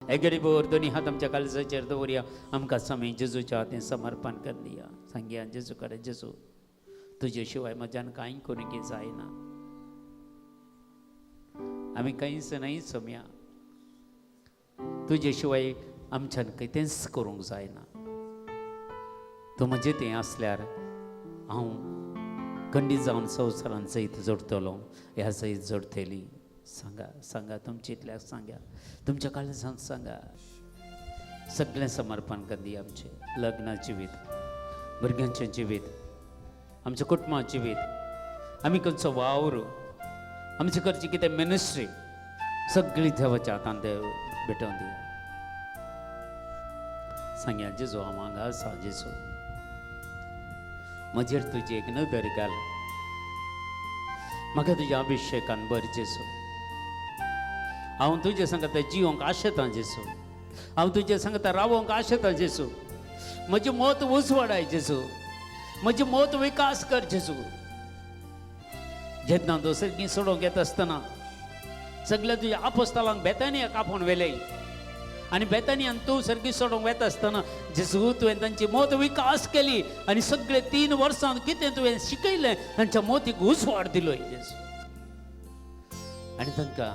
हे गरीबोर दोनी हात आमच्या काळजाचेर दवरया. आमकां स्वामी जेजूच्या हातीन समर्पण कर दिया. सांगया जेजू कडेन, जेजू तुजे शिवाय म्हज्यान कांय करूंक जायना. आमी कांयच न्हय सोम्या, तुजे शिवाय आमच्यान कितेंच करूंक जायना. तूं म्हजें तें आसल्यार हांव खंडीत जावन संवसारान जैत जोडटलो, ह्या जैत जोडटली. सांगा, सांगा, तुमचे इतल्याक सांगा, तुमच्या काळजान सांगा. सगळें समर्पण कर दी. आमचें लग्न जिवीत, भुरग्यांचें जिवीत, आमच्या कुटुंबा जिवीत, आमी खंयचो वावर, आमचे करची कितें मिनिस्ट्री, सगळी देवाच्या हातान देव भेटोवन दिया. सांग्या जेजू, हांव हांगा आसा जेजू, म्हजेर तुजी एक नदर घाल, म्हाका तुज्या अभिशेकान बर जेजू. हांव तुजे सांगता जिवंक आशेतां जेजू, हांव तुजे सांगता रावोंक आशेतां जेजू. म्हजी मत उजवाडाय जेजू, म्हजी मत विकास कर जेजू. जेन्ना दुसरीं सोडोवंक येता आसतना सगळ्या तुज्या आपोस्तालांक बेतानियाक आपोवन व्हेले आनी बेतानियान तूं सर्गी सोडोवंक वेता आसतना जेजू तुवें तांची मत विकास केली आनी सगळे 3 वर्सां कितें तुवें शिकयलें तांच्या मोतीक उजवाड दिलो जेजू. आनी तांकां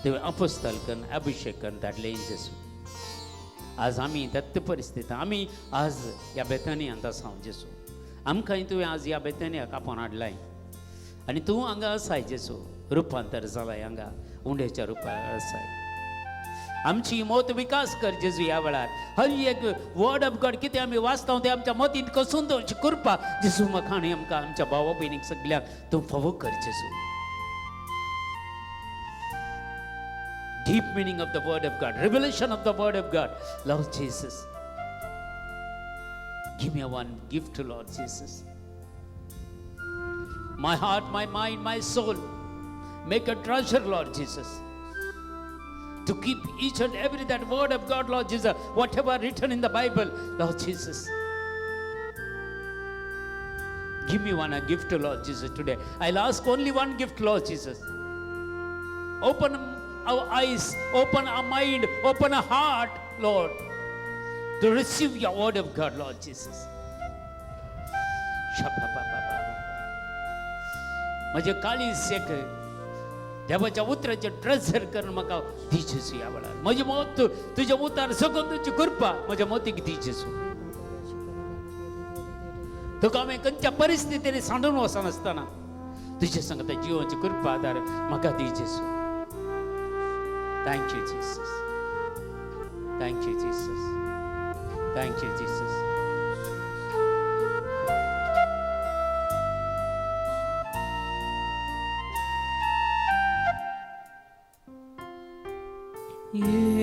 तुवें आपोस्ताल करून अभिशेक करून धाडले जेजू. आज आमी दत्त परिस्थिती, आमी आज ह्या बेतानियांत आसा जेजू. आमकांय तुवें आज ह्या बेतानियाक आपोवन हाडलाय आनी तूं हांगा आसाय जेजू, रुपांतर जालाय हांगा उंड्याच्या रुपार आसाय. आमची मत विकास कर जेजू. ह्या वेळार हर एक वर्ड ऑफ गॉड कितें आमी वाचता तें आमच्या मतींत कसून दवरची कृपा जेजू म्हाका आनी आमकां आमच्या भावा भयणीक सगल्यांक तूं फावो कर जेजू. Deep meaning of the word of God, revelation of the word of God. Lord Jesus, give me one gift, Lord Jesus. My heart, my mind, my soul, make a treasure, Lord Jesus, to keep each and every that word of God, Lord Jesus, whatever written in the Bible, Lord Jesus. Give me one a gift, Lord Jesus, today. I'll ask only one gift, Lord Jesus. Open our eyes, open our mind, open our heart, Lord, to receive your word of God, Lord Jesus. म्हजे काळीज एक देवाच्या उतराचें treasure करून म्हाका दी जेजू. ह्या वेळार म्हजें मत तुज्या उतार सगळं तुजी कृपा म्हज्या मतीक दी जेजू. तुका हांवें खंयच्या परिस्थितीनी सांडून वचनासतना तुजे सांगता जिवाची कृपा आदार म्हाका दी जेजू. Thank you, Jesus. Thank you, Jesus. Thank you, Jesus.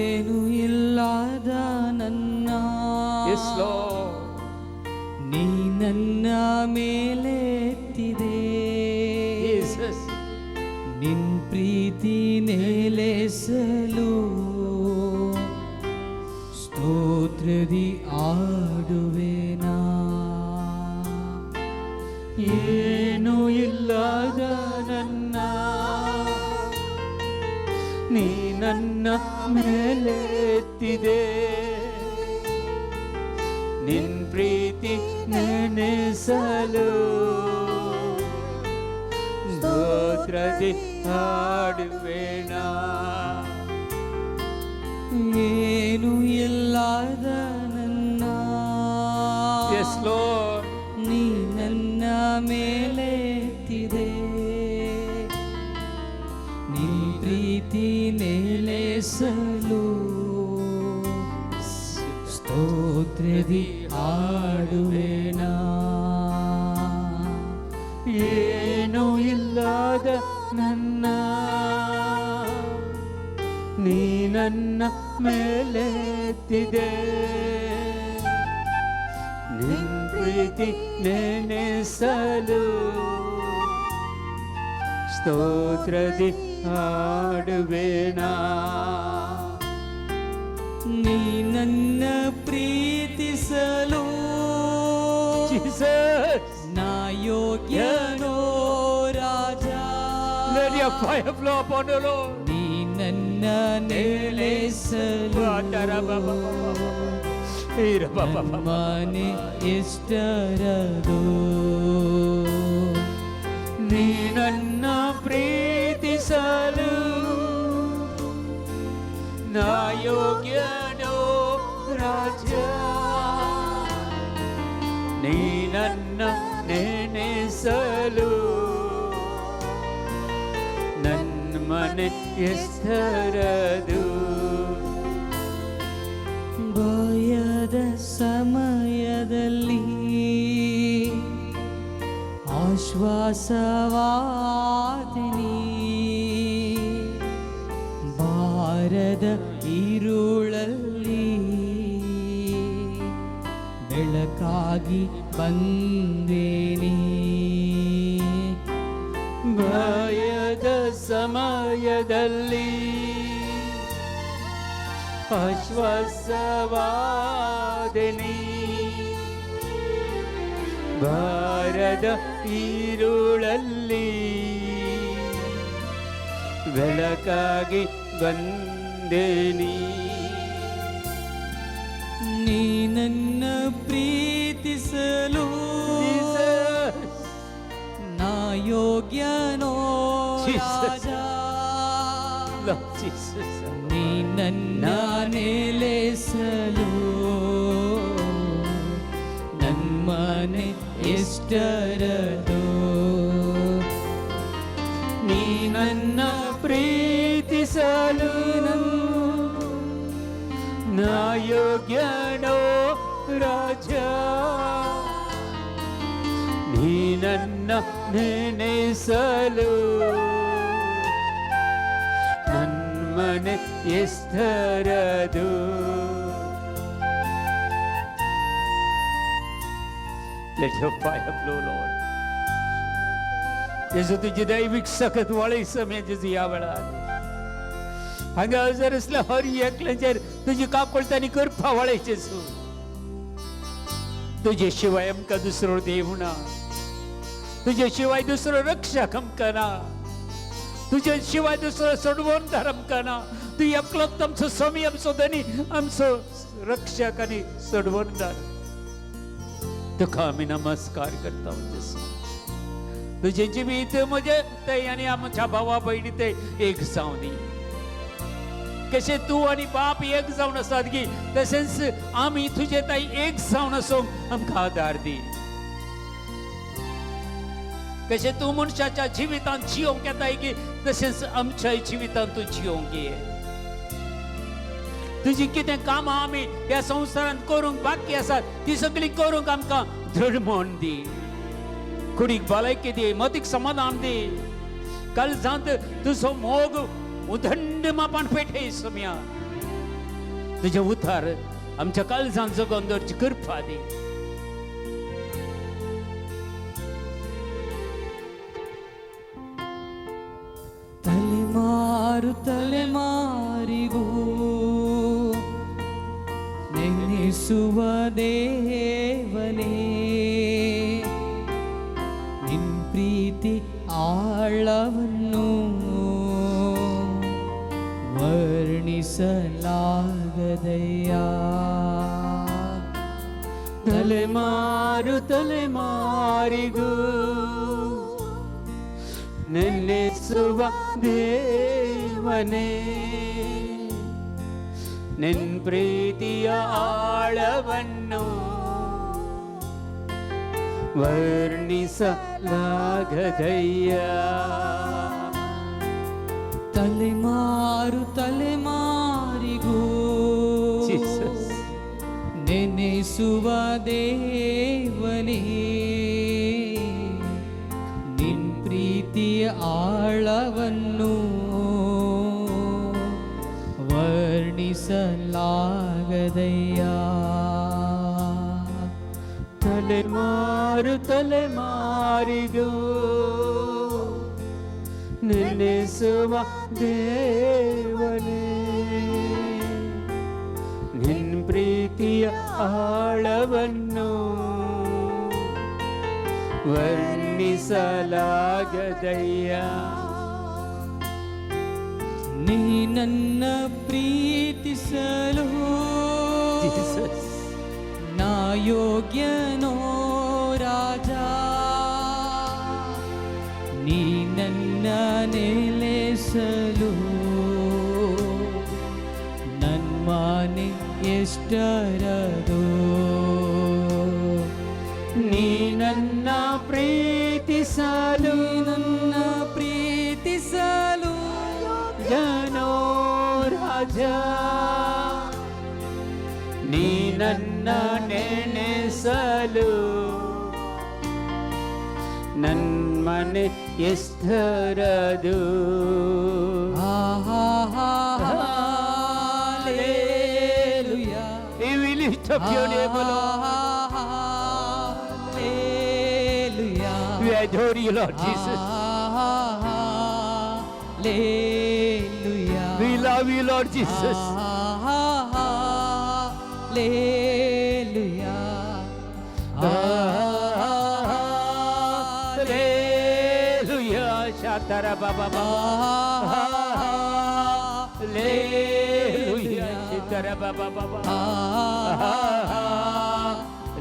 ಏನು ಇಲ್ಲದ ನನ್ನ Yes, Lord. ನೀ ನನ್ನ ಮೇಲೆತ್ತಿದೆ. Jesus. ನಿನ್ ಪ್ರೀತಿ ನೆಲೆಸಲು ಸ್ತೋತ್ರದಿ ಆಡುವೆನಾ. ಏನು ಇಲ್ಲದ ನನ್ನ ನೀ ನನ್ನ ಮೇಲೆತ್ತಿದೆ. ನಿನ್ ಪ್ರೀತಿ ನೆನೆಸಲು ಸ್ತೋತ್ರದಿ ಹಾಡುವೆನಾ. ಏನು ಇಲ್ಲದ ನನ್ನ Yes, Lord. ನೀ ನನ್ನ ಮೇಲೆತ್ತಿದೆ. ನಿನ್ ಪ್ರೀತಿ ನೆಲೆಸಲು ಸ್ತೋತ್ರದಿ ಹಾಡುವೆನಾ. ಏನು ಇಲ್ಲದ ನನ್ನ ನೀ ನನ್ನ ಮೇಲೆತ್ತಿದೆ. ನಿನ್ ಪ್ರೀತಿ ನೆನೆಸಲು ಸ್ತೋತ್ರದಿ ಹಾಡುವೆನಾ. ನೀ ನನ್ನ ಪ್ರೀತಿಸಲು Jesus. ನಾ ಯೋಗ್ಯನೋ ರಾಜ. Let your fire flow upon the Lord. ನೀ ನನ್ನ ನೀನನ್ನ ನೆಲೆಸಲು ಮನೆ ಎಷ್ಟರದು. ನೀನನ್ನ ಪ್ರೀತಿಸಲು ನಾ ಯೋಗ್ಯನೋ ರಾಜ, ನೀನನ್ನ ನೆನೆಸಲು ನನ್ನ ಮನೆ ಎಷ್ಟರದು. ಭಯದ ಸಮಯದಲ್ಲಿ ಆಶ್ವಾಸವಾದಿನಿ, ಭಾರದ ಇರುಳಲ್ಲಿ ಬೆಳಕಾಗಿ ಬಂದೇನಿ. ಭಯದ ಸಮಯದಲ್ಲಿ ಆಶ್ವಾಸವಾದೆನಿ, ಭಾರದ ಇರುಳಲ್ಲಿ ಬೆಳಕಾಗಿ ಬಂದೇನಿ. ನೀ ನನ್ನ ಪ್ರೀತಿಸಲು ನಾ ಯೋಗ್ಯನೋ Jesus. ರಾಜ, Lord Jesus. ನೀ ನನ್ನ ನೆಲೆಸಲು ನಮ್ಮನೆ ಎಷ್ಟರದು. ನೀ ನನ್ನ ಪ್ರೀತಿಸಲು ನಾ ಯೋಗ್ಯನೋ ರಾಜ, ನೀ ನನ್ನ ನೆನೆಸಲು ನನ್ಮನೆ ಎಷ್ಟರದು. Let your fire flow, Lord. जेजू, तुजी दैवीक सकत वळय समय जेजू ह्या वेळार. हांगा जर आसल्या हर एकल्याचेर तुजी काकुळट आनी कृपा वळय जेजू. तुजे शिवाय आमकां दुसरो देव ना, तुजे शिवाय दुसरो रक्षक आमकां ना, तुजे शिवाय दुसरो सोडवणदार आमकां ना. तूं एकलोच आमचो स्वामी, आमचो धनी, आमचो रक्षक आनी सोडवणदार. तुका आमी नमस्कार करता जेजू. तुजें जिवीत म्हजें ते आनी आमच्या भावा भयणी ते एक जावं दी. कशें तूं आनी बाप एक जावन आसात की, तशेंच आमी तुजे ताई एक जावन आसूंक आमकां आदार दी. कशें तूं मनशाच्या जिवितांत जियोंक येताय की, तशेंच आमच्या जिवितांत तूं जियोंक ये. तुजी कितें कामां आमी ह्या संवसारांत करूंक बाकी आसात ती सगळीं करूंक आमकां दृढ मन दी, कुडीक भलायकी दी, मतीक समाधान दी. काळजांत तुजो मोग उदंड मापान पेटय सोम्या. तुजें उतार आमच्या काळजांत जगोवन दवरची कृपा दी. ತಲೆಮಾರು ತಲೆಮಾರಿಗೂ ನೆನೆಸುವ ದೇವನೇ, ನಿನ್ ಪ್ರೀತಿ ಆಳವನ್ನು ವರ್ಣಿಸಲಾಗದಯ್ಯ. ತಲೆಮಾರು ತಲೆಮಾರಿಗೂ ನೆನೆಸುವ ದೇವನೇ, ನಿನ್ ಪ್ರೀತಿಯ ಆಳವನ್ನು ವರ್ಣಿಸಲಾಗದಯ್ಯ. ತಲೆಮಾರು ತಲೆಮಾರಿಗೂ Jesus. ನೆನೆಸುವ ದೇವನೇ, ನಿನ್ ಪ್ರೀತಿಯ ಆಳವನ್ನು ವರ್ಣಿಸಲಾಗದಯ್ಯ. ತಲೆಮಾರು ತಲೆಮಾರಿಗೂ ನೆನೆಸುವ ದೇವನೇ, ನಿನ್ ಪ್ರೀತಿಯ ಆಳವನ್ನು ವರ್ಣಿಸಲಾಗದಯ್ಯ. ನೀ ನನ್ನ ಪ್ರೀತಿಸಲು ಜೀಸಸ್. ನಾ ಯೋಗ್ಯನೋ ರಾಜ, ನೀ ನನ್ನ ನೆಲೆಸಲು ನನ್ಮಾನೆ ಎಷ್ಟರದು. ನೀ ನನ್ನ ಪ್ರೀತಿಸಲು ನನ್ನ ಪ್ರೀತಿಸಲು ಜನೋ ರಾಜ, ನೀ ನನ್ನ ನೆನೆಸಲು ನನ್ಮನೆ ಎಷ್ಟರದು. Hallelujah. We will lift up your name, O Lord. Hallelujah. We adore you, Lord Jesus. Hallelujah. We love you, Lord Jesus. Hallelujah. Hallelujah. Shatara Baba Baba. Hallelujah. Shatara Baba Baba.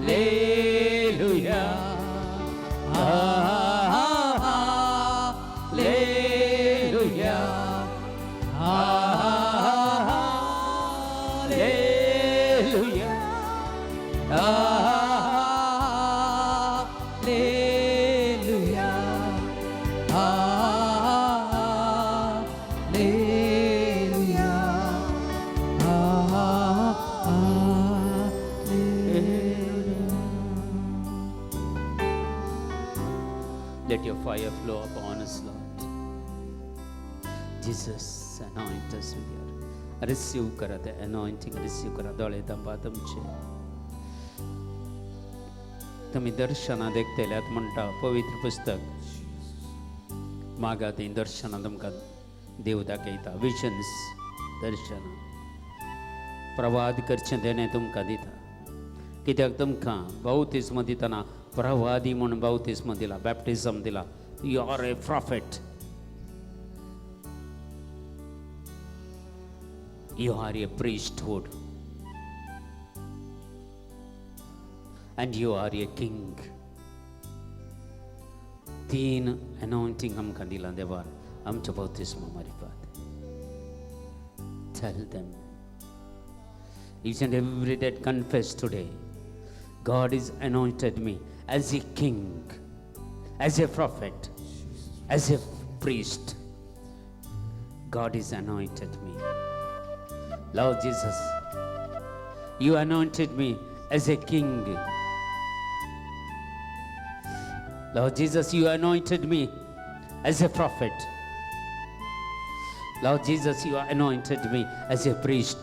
Hallelujah. Hallelujah. Hallelujah. Hallelujah. Hallelujah. Hallelujah. Let your fire flow upon us, Lord. Jesus, anoint us with your. Receive करा ते anointing, receive करा. दोळे थांबा तुमचे. तुमी दर्शनां देखतल्यात म्हणटा पवित्र पुस्तक. मागा, ती दर्शनां तुमकां देव दाखयता. विजन्स, दर्शनां, प्रवाद करचें देणें तुमकां दिता, कित्याक तुमकां बावतिस्म दितना प्रवादी म्हूण बावतिस्म दिला, बॅप्टिजम दिला. You are a prophet, you are a priesthood and you are a king. तीन अनॉयंटींग आमकां दिलां देवान आमच्या बावतिस्मा मारिफात. Tell them each and every that confess today, God is anointed me as a king, as a prophet, as a priest. God is anointed me. Lord Jesus, you anointed me as a king. Lord Jesus, you anointed me as a prophet. Lord Jesus, you anointed me as a priest.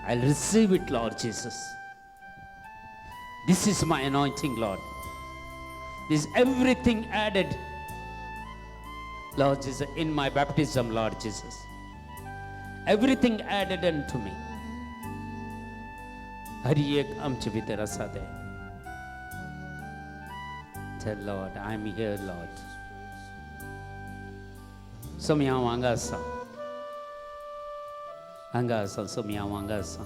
I'll receive it, Lord Jesus. This is my anointing, Lord. This is everything added, Lord Jesus, in my baptism, Lord Jesus. Everything added unto me. हर एक आमचे भितर आसा तें. Tell Lord, I am here, Lord. Somi, हांव हांगा आसा, हांगा आसा. सोमी, हांव हांगा आसा.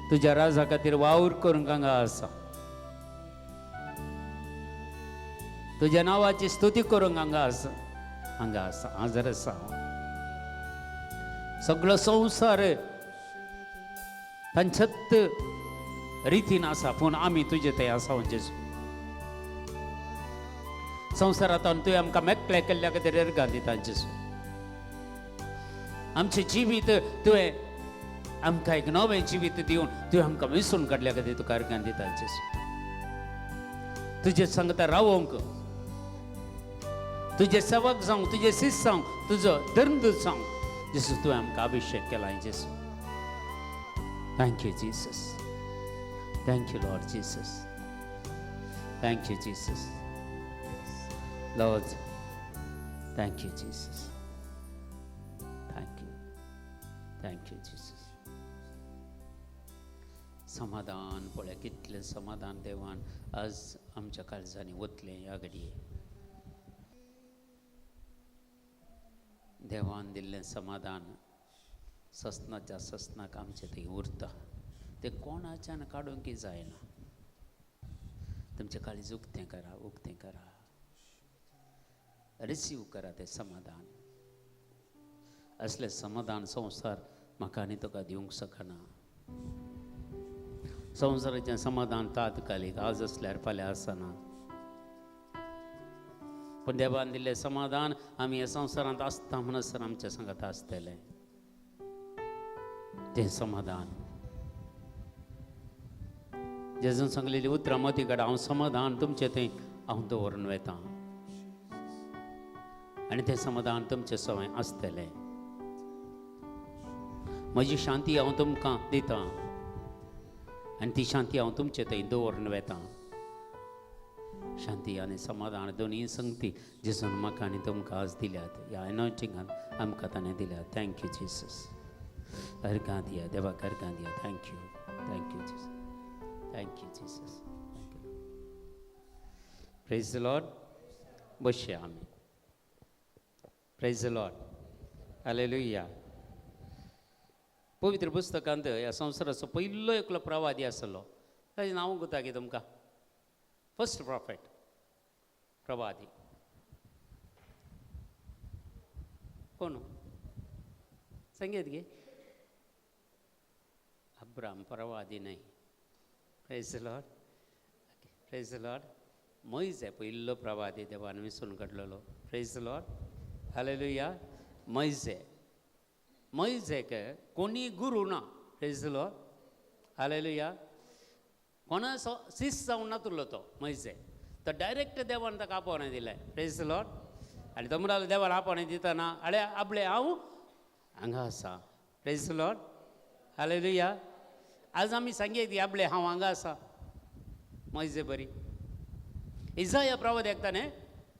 तुज्या राजा खातीर वावर करूंक हांगा आसा. तुज्या नांवाची स्तुती करूंक हांगा आसा, हांगा आसा, हाजर आसा हांव. सगळो संवसार तांच्यात रितीन आसा, पूण आमी तुजे थंय आसा जेजू. संवसारांत तुवें आमकां मेकळे केल्ल्या खातीर अर्गां दिता जेजू. आमचें जिवीत तुवें आमकां एक नवें जिवीत दिवन तुवें आमकां वेंचून काडल्या खातीर तुका अर्गां दिता जेजू. तुजे सांगता रावोंक, तुजे सेवक जावंक, तुजे शिस्त जावंक, तुजो धर्मदूत जावंक जेजू तुवें आमकां अभिशेक केला जेजू. Thank you Jesus. Thank you, Lord Jesus. Thank you, Jesus. Lord, thank you, Jesus. Thank you. Thank you, Jesus. समाधान पळय, कितलें समाधान देवान आज आमच्या काळजांनी वतलें ह्या घडये. देवान दिल्लें समाधान ससनाच्या ससनाक आमचें थंय उरता, तें कोणाच्यान काडूंक जायना. तुमचें काळीज उक्तें करा, उक्तें करा, रिसीव करा तें समाधान. असलें समाधान संवसार म्हाका आनी तुका दिवंक शकना. संवसाराचें समाधान तात्कालीक, आज आसल्यार फाल्यां आसना. पूण देवान दिल्लें समाधान आमी ह्या संवसारांत आसता म्हणसर आमच्या सांगात आसतलें. तें समाधान जेजून सांगलेली उतरां मती काडा, हांव समाधान तुमचें थंय हांव दवरून वता आनी तें समाधान तुमचें सवंय आसतलें. म्हजी शांती हांव तुमकां दितां आनी ती शांती हांव तुमचे थंय दवरून वता. शांती आनी समाधान दोनूय संगती जेजून म्हाका आनी तुमकां आज दिल्यात, ह्या एनॉयटिंगान आमकां ताणें दिल्यात. Thank you Jesus. अर्गां दिया देवाक, अर्गां दिया. Thank you, thank you Jesus, thank you Jesus. Praise the Lord. बसया आमी. Praise the Lord. Hallelujah. पवित्र पुस्तकांत ह्या संवसाराचो पयलो एकलो प्रवादी आसलो, ताजें नांव कोता की तुमकां? फर्स्ट प्रॉफेट, प्रवादी कोण सांगेत गे? अब्राम प्रवादी न्हय. Praise the Lord, praise the Lord. Moise पयलो प्रवादी देवान विसरून काडलेलो. Praise the Lord. Hallelujah. Moise, मोयजेक कोणी गुरू ना. Praise the Lord. Hallelujah. कोणाचो सीस जावन नातुरलो तो मोयजे, तो डायरेक्ट देवान ताका आपोवणें दिलें. Praise the Lord. आनी तो म्हणालो देवान आपोवणें दितना, आळे आपले हांव हांगा आसा. Praise the Lord. Hallelujah. आज आमी सांगयत की आपले हांव हांगा आसा. मोयजे बरी इजाया प्रवाद्याक ताणें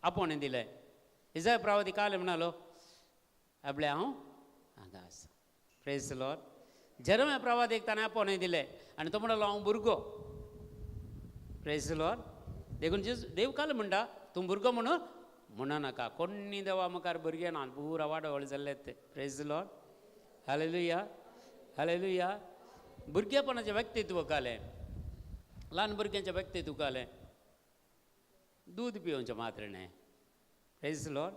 आपोवणें दिलें. इजाया प्रवादी काल म्हणालो आपले हांव हांगा आसा. Praise the Lord. जेरम्या प्रवाद्याक ताणें आपोवणें दिलें आनी तो म्हणालो हांव भुरगो. Praise the Lord. देखून देव काल म्हणटा तूं भुरगो म्हणून म्हणू नाका. कोणी देवा मुखार भुरगे ना, पुरा वाडवळ जाल्ले ते. Praise the Lord. Hallelujah, hallelujah. भुरगेपणाचें व्यक्तित्व कालें, ल्हान भुरग्यांचें व्यक्तित्व कालें, दूद पिवचें मात्र न्हय. Praise the Lord.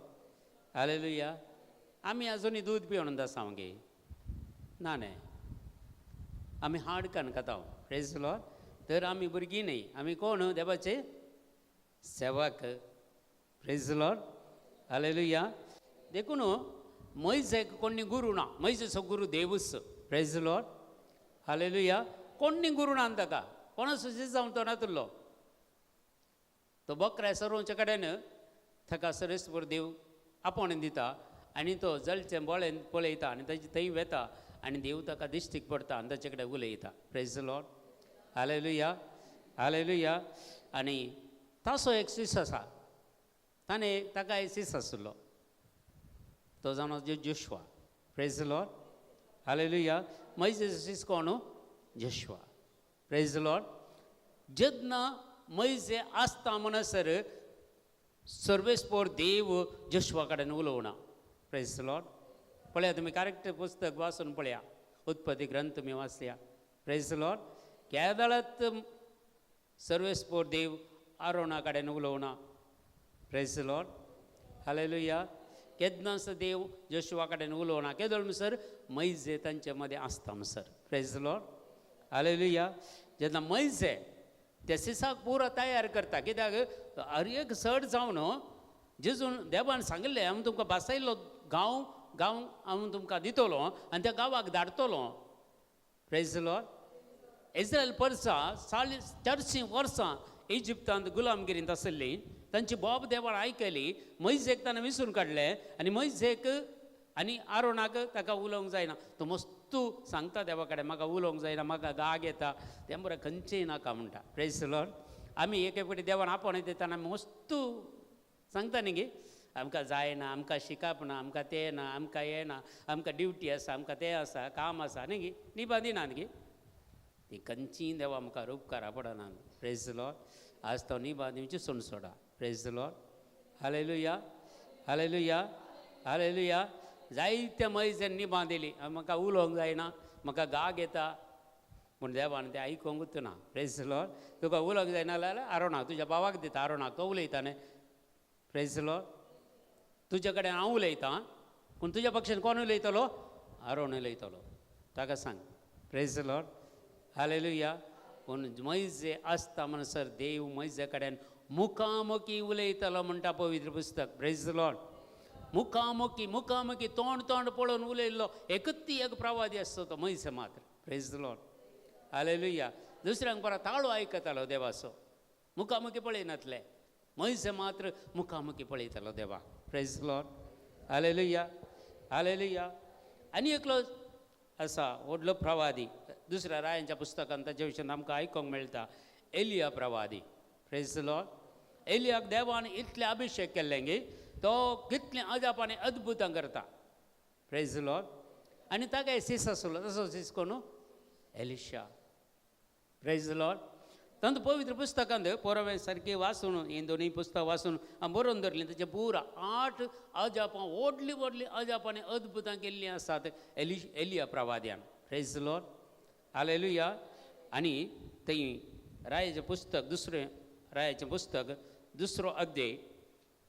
Hallelujah. आमी आजुनूय दूद पिवन आसा गे ना न्हय, आमी हाड कान खाता. Praise the Lord. तर आमी भुरगीं न्हय, आमी कोण? देवाचे सेवक. Praise the Lord. Hallelujah. देखून मोयजेक कोणी गुरू ना, मोयजेचो गुरू देवूच. Praise the Lord. Hallelujah. कोणी गुरू ना ताका, कोणाचो जावन तो नातुरलो. तो बकऱ्या सरोवचे कडेन ताका सरेस्वर देव आपोवणें दिता आनी तो जळचें बळें पळयता आनी ताजी थंय वेता आनी देव ताका दिश्टीक पडटा आनी ताचे कडेन उलयता. Praise the Lord. Hallelujah, hallelujah. आनी तासो एक सीस आसा, ताणें ताका एक सीस आशिल्लो, तो जावन Joshua. Praise the Lord. Hallelujah. मोयजेचो सीस कोण? जोशुआ. Praise the Lord. जेन्ना मोयजे आसता म्हणसर सर्वेस्पोर देव जोशुआ कडेन उलोवना. Praise the Lord. पळया तुमी करेक्ट पुस्तक वाचून पळया, उत्पत्ती ग्रंथ तुमी वाचया. Praise the Lord. केदळात सर्वेस्पोर देव आरोणा कडेन उलोवना. Praise the Lord. Hallelujah. केन्नाच देव जोशुआ कडेन उलोवना. केदळ म्हणसर मोयजे तांचे मदें आसता म्हणसर. Praise the Lord. Hallelujah. जेन्ना मोयजे त्या सिसाक पुरो तयार करता, कित्याक हर एक सड जावन जेजून देवान सांगिल्लें हांव तुमकां बासयल्लो गांव गांव हांव तुमकां दितलो आनी त्या गांवाक धाडटलो. Praise the Lord. Israel परसां 450 वर्सां इजिप्तांत गुलामगिरींत आसली, तांची बोब देवान आयकली. मोयजेक ताणें विसरून काडलें आनी मोयजेक आनी आरोणाक ताका उलोवंक जायना. तो मस्तू सांगता देवा कडेन, म्हाका उलोवंक जायना, म्हाका गाग येता, तें बरें खंयचेंय नाका म्हणटा. Praise the Lord. आमी एक फावटी देवान आपोवणें दितना आमी मस्तू सांगता न्ही गे, आमकां जायना, आमकां शिकप ना, आमकां तें ना, आमकां हें ना, आमकां ड्युटी आसा, आमकां तें आसा, काम आसा न्ही गे, न्ही बांदिना न्ही गे. ती खंयचीय देवा मुखार उपकारा पडना. Praise the Lord. आज तो न्ही बांदिवची सोड सोडा. Praise the Lord. Hallelujah, hallelujah, hallelujah. जायते मैजन निबां दिली, म्हाका उलोवंक जायना, म्हाका गाग येता, पूण देवान तें आयकोंकूच ना. प्रेज लॉर्ड. तुका उलोवंक जायना जाल्यार आरोणाक, तुज्या भावाक दिता, आरोणाक, तो उलयता न्ही. प्रेज लॉर्ड. तुज्या कडेन हांव उलयतां, पूण तुज्या पक्षान कोण उलयतलो? आरोण उलयतलो, ताका सांग. Praise Lord. Hallelujah. पूण मैजे आसता म्हणसर देव मैजे कडेन मुखामुखी उलयतलो म्हणटा पवित्र पुस्तक. Praise Lord. मुखामुखी मुखामुखी तोंड तोंड पळोवन उलयल्लो एकच एक प्रवादी आसतो तो मैसे मात्र. Praise Lord. Hallelujah. दुसऱ्यांक परत ताळो आयकतालो देवाचो, मुखामुखी पळयनातले, मैसे मात्र मुखामुखी पळयतालो देवा. Praise Lord. Hallelujah. Hallelujah. आनी एकलो आसा व्हडलो प्रवादी, दुसऱ्या रायांच्या पुस्तकान ताच्या विशयान आमकां आयकूंक मेळटा, एलिया प्रवादी. Praise Lord. एलियाक देवान इतले अभिशेक केल्ले गी तो कितलें अजाप आनी अद्भुतां करता. Praise Lord. आनी ताका सीस आसलो, तसो सीस कोण? एलिशा. Praise Lord. तातूंत पवित्र पुस्तकांत पोरवें सारकें वाचून, हीं दोनूय पुस्तकां वाचून हांव बरोवन दवरलीं. ताचें पुरा 8 अजापां, व्हडलीं व्हडलीं अजापां आनी अद्भुतां केल्लीं आसात एलिया प्रवाद्यान. Praise Lord. Hallelujah. आनी थंय रायाचें पुस्तक, दुसरें रायाचें पुस्तक दुसरो अध्याय,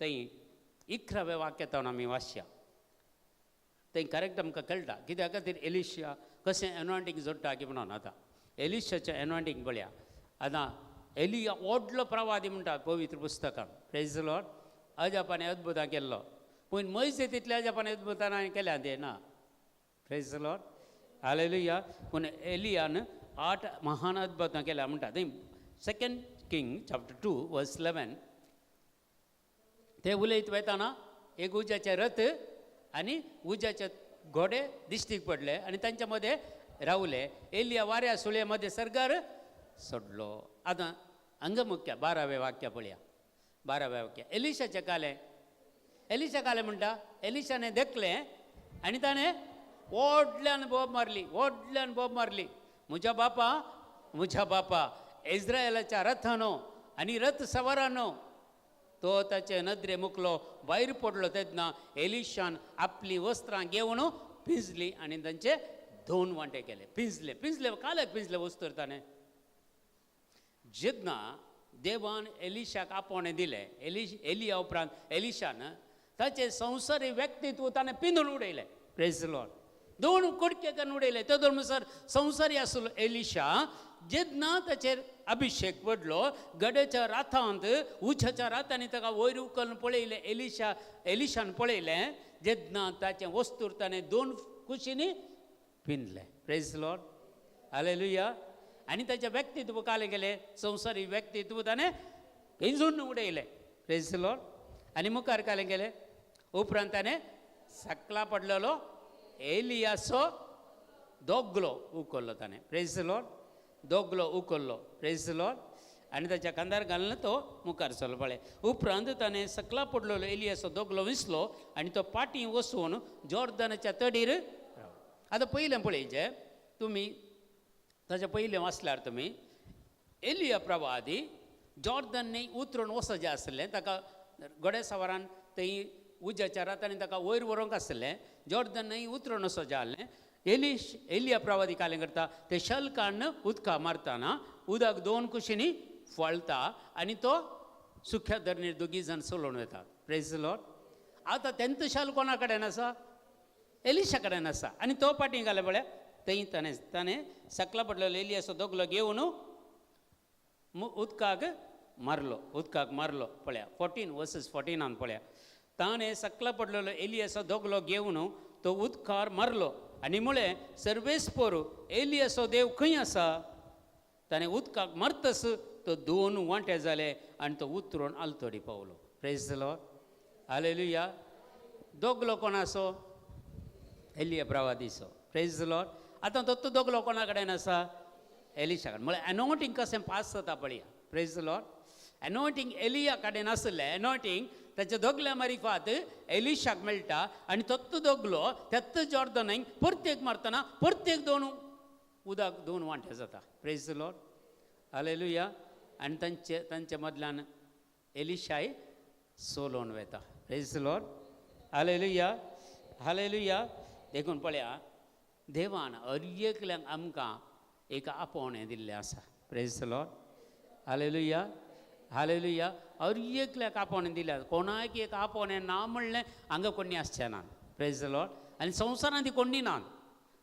थंय 11व्या वाक्यांत आमी वाचया. थंय करेक्ट आमकां कळटा कित्या खातीर एलिशा कशें एनॉयंटींग जोडटा की म्हणून. आतां एलिशाचें एनॉयंटींग पळया. आतां एलिया व्हडलो प्रवादी म्हणटा पवित्र पुस्तकान. Praise Lord. अजापाने अद्भुतां केल्लो, पूण मैसे तितल्या अजापाने अद्भुतां हांवें केल्या तें ना. Praise Lord. Hallelujah. पूण एलियान 8 महान अद्भुतां केल्या म्हणटा. थंय 2 King chapter 2 verse 11 ते उलयत वयताना एक उज्याचे रथ आनी उज्याचे घोडे दिश्टीक पडले आनी तांच्या मदें रावले. एलिया वाऱ्या सुळे मदें सर्गार सोडलो. आतां हांगा मुख्य 12वें वाक्य पळया. 12वें वाक्य एलिशाचें कालें, एलिशा कालें म्हणटा, एलिशाने देखलें आनी ताणें व्हडल्यान बोब मारली, व्हडल्यान बोब मारली, म्हज्या बापा, म्हज्या बापा, इस्रायलाच्या रथानो आनी रथ सवारानो. तो ताचे नदरे मुकलो भायर पडलो तेन्ना एलिशान आपलीं वस्त्रां घेवन पिंजली आनी तांचे 2 वांटे केले. पिंजले, पिंजले, काल्याक पिंजले वस्तूर ताणें. जेन्ना देवान एलिशाक आपोवणें दिलें, एलिया उपरांत एलिशान ताचें संवसारी व्यक्तित्व ताणें पिंदून उडयलें. Praise Lord. 2 कुडके करून उडयले. तो म्हणसर संवसारी आसलो एलिशा. जेन्ना ताचेर अभिशेक पडलो, गड्याच्या राथांत उज्याच्या रातांनी ताका वयर उखलून पळयलें, एलिशा, एलिशान पळयलें, जेन्ना ताचें वस्तूर ताणें 2 कुशींनी पिंदलें. Praise Lord. Hallelujah. आनी ताचें व्यक्तित्व कालें गेलें, संवसारी व्यक्तित्व ताणें पिंजून उडयलें. Praise Lord. आनी मुखार कालें गेलें, उपरांत ताणें सकला पडलेलो एलियाचो दोगलो उखल्लो ताणें. Praise Lord. दोगलो उखल्लो. Praise Lord. आनी ताच्या खांदार घालून तो मुखार सरलो. पळय, उपरांत ताणें सकला पडलेलो एलियाचो दोगलो विसलो आनी तो पाटी वचून जॉर्दनाच्या तडीर रावलो. आतां पयलें पळयचें तुमी, ताच्या पयलें वाचल्यार तुमी एलिया प्रवादी जॉर्दन न्हय उतरून वचचें आसलें, ताका घोड्या सवारान थंय उज्याच्या रातांनी ताका वयर व्हरूंक आसलें. जॉर्दन न्हय उतरून वचचें आसलें. एलिया प्रवादी कालें करता, ते शल काडून उदका मारतना उदक 2 कुशींनी फळटा आनी तो सुख्या धरणीर दोगी जाण चलोवन वतात. Praise Lord. आतां तेंचो शाल कोणा कडेन आसा? एलिशा कडेन आसा. आनी तो पाटी घाले पळय, थंय ताणें ताणें सकला पडलेलो एलियाचो दोगलो घेवन उदकाक मारलो, उदकाक मारलो. पळया 14 वर्सेस 14 पळया, ताणें सकला पडलेलो एलियाचो दोगलो घेवन तो उदकार मारलो आनी म्हळें, सर्वेस्पोर एलियाचो देव खंय आसा? ताणें उदकाक मारतस तो 2 वांटे जाले आनी तो उतरून आलतडी पावलो. Praise Lord. Hallelujah. दोगलो कोणाचो? एलिया प्रवादीचो. Praise Lord. आतां तो दोगलो कोणा कडेन आसा? एलिशा कडेन. म्हळ्यार एनॉयंटींग कशें पास जाता पळया. Praise Lord. Anointing Elia कडेन आसलें, एनॉयंटींग ताच्या दोगल्या मारिफात एलिशाक मेळटा आनी तत्तो दोगलो तेत्त जॉर्दनाक परतेक मारतना परतेक 2 उदक 2 वांटे जाता. Praise Lord. Hallelujah. आनी तांचे तांचे मदल्यान एलिशाय सोलोवन वता. Praise Lord. Hallelujah. हालेलुया. देखून पळया देवान हर एकल्यांक आमकां एक आपोवणें दिल्लें आसा. Praise the Lord. Hallelujah, hallelujah. हर एकल्याक आपोवणें दिलें, कोणाक एक आपोवणें ना म्हणलें हांगा कोणी आसचें ना. Praise the Lord. आनी संवसारांत ती कोणी ना,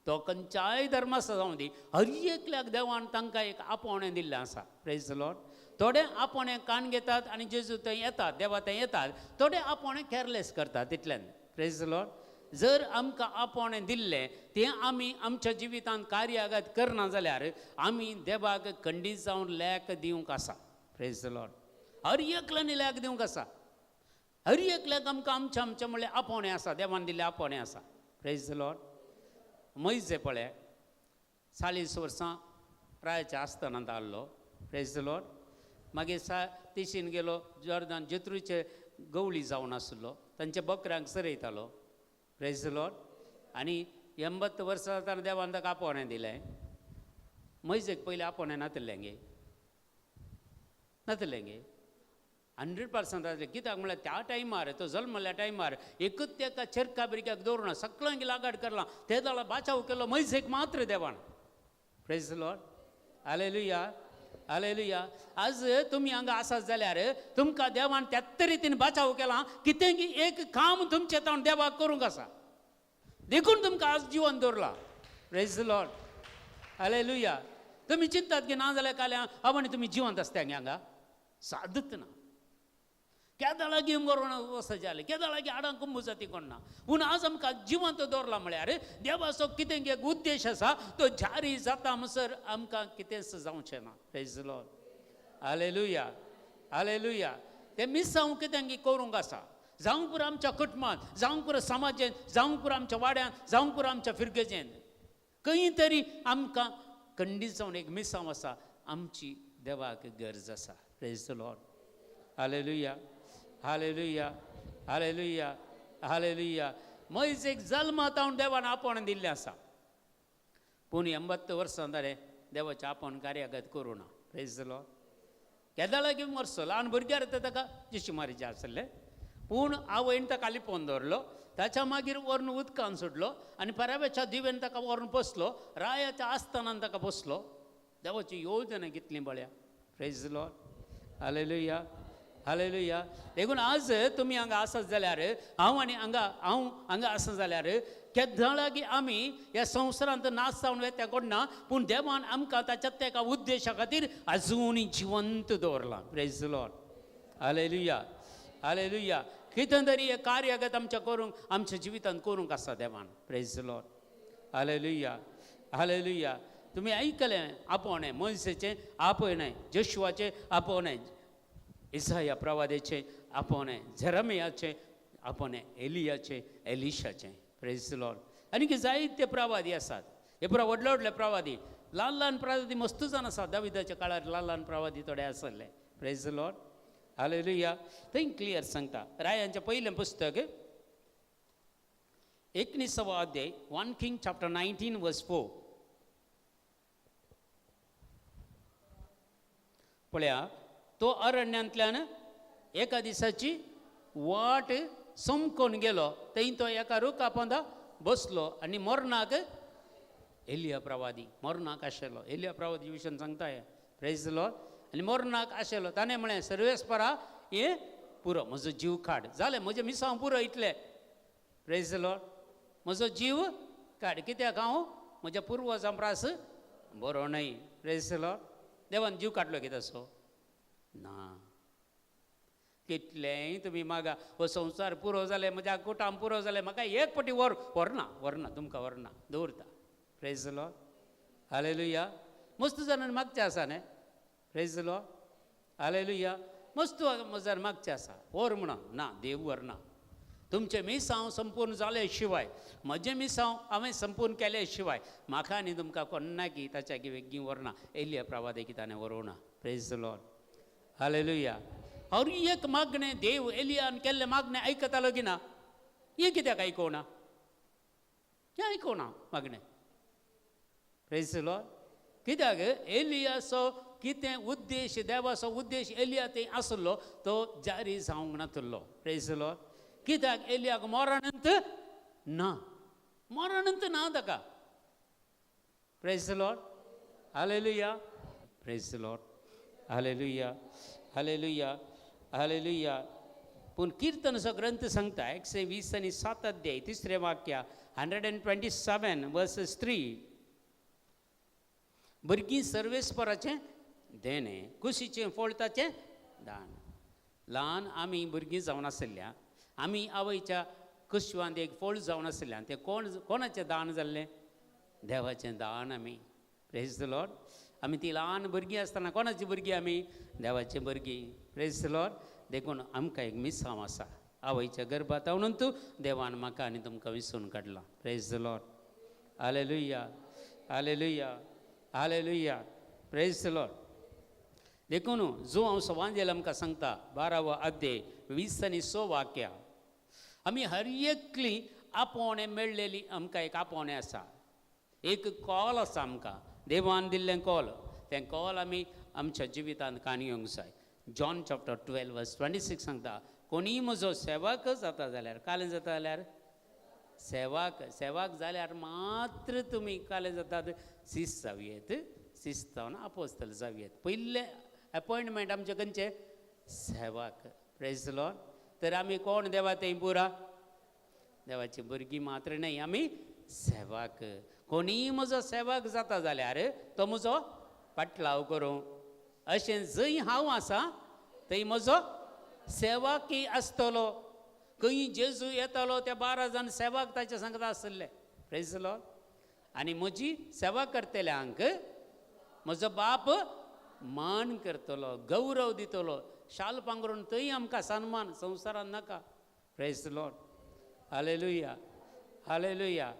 तो खंयच्याय धर्माचो जावं दी, हर एकल्याक देवान तांकां एक आपोवणें दिल्लें आसा. Praise the Lord. थोडे आपोवणें कान घेतात आनी जेजू थंय येतात, देवा थंय येतात, थोडे आपोवणें कॅरलेस करतात तितल्यान. Praise the Lord. जर आमकां आपोवणें दिल्लें तें आमी आमच्या जिवितांत कार्यागत करना जाल्यार आमी देवाक खंडीत जावन लेख दिवंक आसा. Praise the Lord. हर एकल्यानी लेख दिवंक आसा. हर एकल्याक आमकां आमचें आमचें म्हणल्यार आपोवणें आसा, देवान दिल्लें आपोवणें आसा. Praise the Lord. मैजे पळय 40 वर्सां प्रायच्या आसतना आहलो. Praise the Lord. मागीर तिशीन गेलो जॉर्दान, जेत्रूचे गवळी जावन आसलो, तांच्या बकऱ्यांक चरयतालो. Praise the Lord. आनी 80 वर्सां जातना देवान ताका आपोवणें दिलें. मैजेक पयलीं आपोवणें नातिल्लें गे, नातिल्लें गे 100% आसलें. कित्याक म्हणल्यार त्या टायमार तो जल्मल्या टायमार एकूच तेका चेरका बिरक्याक दवरुना, सगळ्यांक लागाड करला, ते जाल्यार बाचाव केलो मैजेक मात्र देवान. Praise the Lord. Hallelujah, hallelujah. आज तुमी हांगा आसात जाल्यार तुमकां देवान त्याच रितीन बाचाव केला, कितें की एक काम तुमचें ताण देवाक करूंक आसा, देखून तुमकां आज जिवन दवरला. Praise the Lord. Hallelujah. तुमी चिंतात की ना जाल्यार काल्यां हांव आनी तुमी जिवंत आसता हांगा, सादत ना. केदां लागीं मरोण वस जालें, केदां लागीं हाडां कुंबू जाती कोण ना, पूण आज आमकां जिवंत दवरला म्हळ्यार देवाचो कितें एक उद्देश आसा, तो जारी जाता म्हणसर आमकां कितेंच जावचें ना. Praise the Lord. Hallelujah, hallelujah. तें मिसांव कितें करूंक आसा, जावंक पुरो आमच्या कुटुंबांत, जावंक पुरो समाजेंत, जावंक पुरो आमच्या वाड्यांत, जावंक पुरो आमच्या फिरगेजेंत, खंय तरी आमकां खंडीत जावन एक मिसांव आसा, आमची देवाक गरज आसा. Praise the Lord. Hallelujah, hallelujah, hallelujah, hallelujah. मैज एक जल्मा तावन देवान आपोवणें दिल्लें आसा, पूण 80 वर्सां जालें देवाचें आपोवण कार्यागत करूं ना. Praise the Lord. केदां लागीं मरसो ल्हान भुरग्यार तर ताका जिशी मारीचे आसले, पूण आवयन ताका लिपोवन दवरलो, ताच्या मागीर व्हरून उदकान सोडलो आनी पराव्याच्या दिवेन ताका व्हरून पोसलो, रायाच्या आस्थानान ताका पोसलो. देवाची योजना कितली बळ्या. Praise the Lord. Hallelujah, hallelujah. देखून आज तुमी हांगा आसत जाल्यार, हांव आनी हांगा हांव हांगा आसत जाल्यार केद्दां लागीं आमी ह्या संवसारांत नाच जावन वेता कोणना, पूण देवान आमकां ताच्या तेका उद्देशा खातीर आजुनूय जिवंत दवरलां. Praise the Lord. Hallelujah, hallelujah. कितें तरी हें कार्यागत आमच्या करूंक, आमच्या जिवितांत करूंक आसा देवान. Praise the Lord. Hallelujah, hallelujah. तुमी आयकलें आपोवणें, मनशेचें आपोवणें, जोशुआचें आपोवणें, इसाया प्रवादेचें आपोवणें, जेरमियाचें आपोवणें, एलियाचें, एलिशाचें. Praise the Lord. आनी जायते प्रवादी आसात, हे पुरा व्हडले व्हडले प्रवादी, ल्हान ल्हान प्रवादी मस्त जाण आसात. दाविदाच्या काळार ल्हान ल्हान प्रवादी थोडे आसले. Praise the Lord. Hallelujah. थंय क्लियर सांगता रायांचें पयलें पुस्तक 19वो अध्याय, 1 King chapter 19 verse 4. पळया, तो अरण्यांतल्यान एका दिसाची वाट समकोन गेलो, थंय तो एका रुखा पोंदा बसलो आनी मरणाक एलिया प्रवादी मरणाक आशिल्लो. एलिया प्रवादी विशयान सांगता हें. Praise the Lord. आनी मरणाक आशिल्लो, ताणें म्हळें सर्वेस्परा हें पुरो, म्हजो जीव काड, जालें म्हजें मिसांव पुरो इतलें. Praise the Lord. म्हजो जीव काड, कित्याक हांव म्हज्या पुर्वजां प्रास बरो न्हय. Praise the Lord. देवान जीव काडलो कितें तसो ना. कितलेंय तुमी मागा, हो संवसार पुरो जालें, म्हज्या कुटाम पुरो जालें, म्हाका एक पटी व्हर, व्हरना, व्हरना, तुमकां व्हरना, दवरता. Praise the Lord. Hallelujah. मस्त जाणांनी मागचें आसा न्ही. Praise the Lord. Hallelujah. मस्त जाण मागचें आसा, व्हर म्हणून ना, देव व्हरना. तुमचें मिसांव संपूर्ण जाले शिवाय, म्हजें मिसांव हांवें संपूर्ण केले शिवाय म्हाका आनी तुमकां कोन्नाकी ताच्या वेगीं व्हरना. एलिया प्रवादेकी ताणें व्हरूना. Praise the Lord. Hallelujah. हर एक मागणें देव एलियान केल्लें मागणें आयकतालो की ना? हें कित्याक आयकोना? हें आयकोना मागणें. Praise the Lord. कित्याक एलियाचो कितें उद्देश, देवाचो उद्देश एलिया थंय आसलो तो जारी जावंक नातलो. Praise the Lord. कित्याक एलियाक मरणंत ना, मरणंत ना ताका. Praise the Lord, hallelujah. Praise the Lord, hallelujah, hallelujah, hallelujah. पूण किर्तनाचो ग्रंथ सांगता 127 अध्याय 3 वाक्य 127 वर्सेस 3, भुरगीं सर्वेस्पराचें देणें, कुशीचें फळ ताचें दान. ल्हान आमी भुरगीं जावन आशिल्ल्या, आमी आवयच्या कुशवांत एक फळ जावन आशिल्ल्यान तें कोण कोणाचें दान जाल्लें? देवाचें दान आमी. Praise the Lord. आमी ती ल्हान भुरगीं आसतना कोणाची भुरगीं आमी? देवाचीं भुरगीं. Praise the Lord. देखून आमकां एक मिसांव आसा, आवयच्या गर्भात म्हणून तूं देवान म्हाका आनी तुमकां विसून काडलां. Praise the Lord, hallelujah, hallelujah, hallelujah. Praise the Lord. देखून जो हांव सवांजेल आमकां सांगता 12वो अध्याय 20 आनी 6 वाक्या, आमी हर एकली आपोवणें मेळ्ळेली, आमकां एक आपोवणें आसा, एक कॉल आसा आमकां देवान दिल्लें कॉल. तें कॉल आमी आमच्या जिवितांत काणी येवंक जाय. जॉन चॅप्टर 12 वर्स 26 सांगता, कोणीय म्हजो सेवक जाता जाल्यार, कालें जाता जाल्यार सेवाक, सेवाक जाल्यार मात्र तुमी कालें जातात शिस्त जावयेत, शिस्त जावन आपोस्तल जावयेत. पयलें अपॉयंटमेंट आमचें खंयचें? सेवाक. Praise the Lord. तर आमी कोण देवा थंय पुरा देवाची भुरगीं मात्र न्हय, आमी सेवाक. कोणीय म्हजो सेवाक जाता जाल्यार तो म्हजो पाटलाव करूं, अशें जंय हांव आसा थंय म्हजो सेवाकी आसतलो. खंय जेजू येतालो त्या 12 जाण सेवाक ताच्या सांगता आसले. Praise the Lord. आनी म्हजी सेवा करतल्यांक म्हजो बाप मान करतलो, गौरव दितलो. शाल पांगरून थंय आमकां सन्मान, संवसारान नाका. Praise the Lord, hallelujah, hallelujah.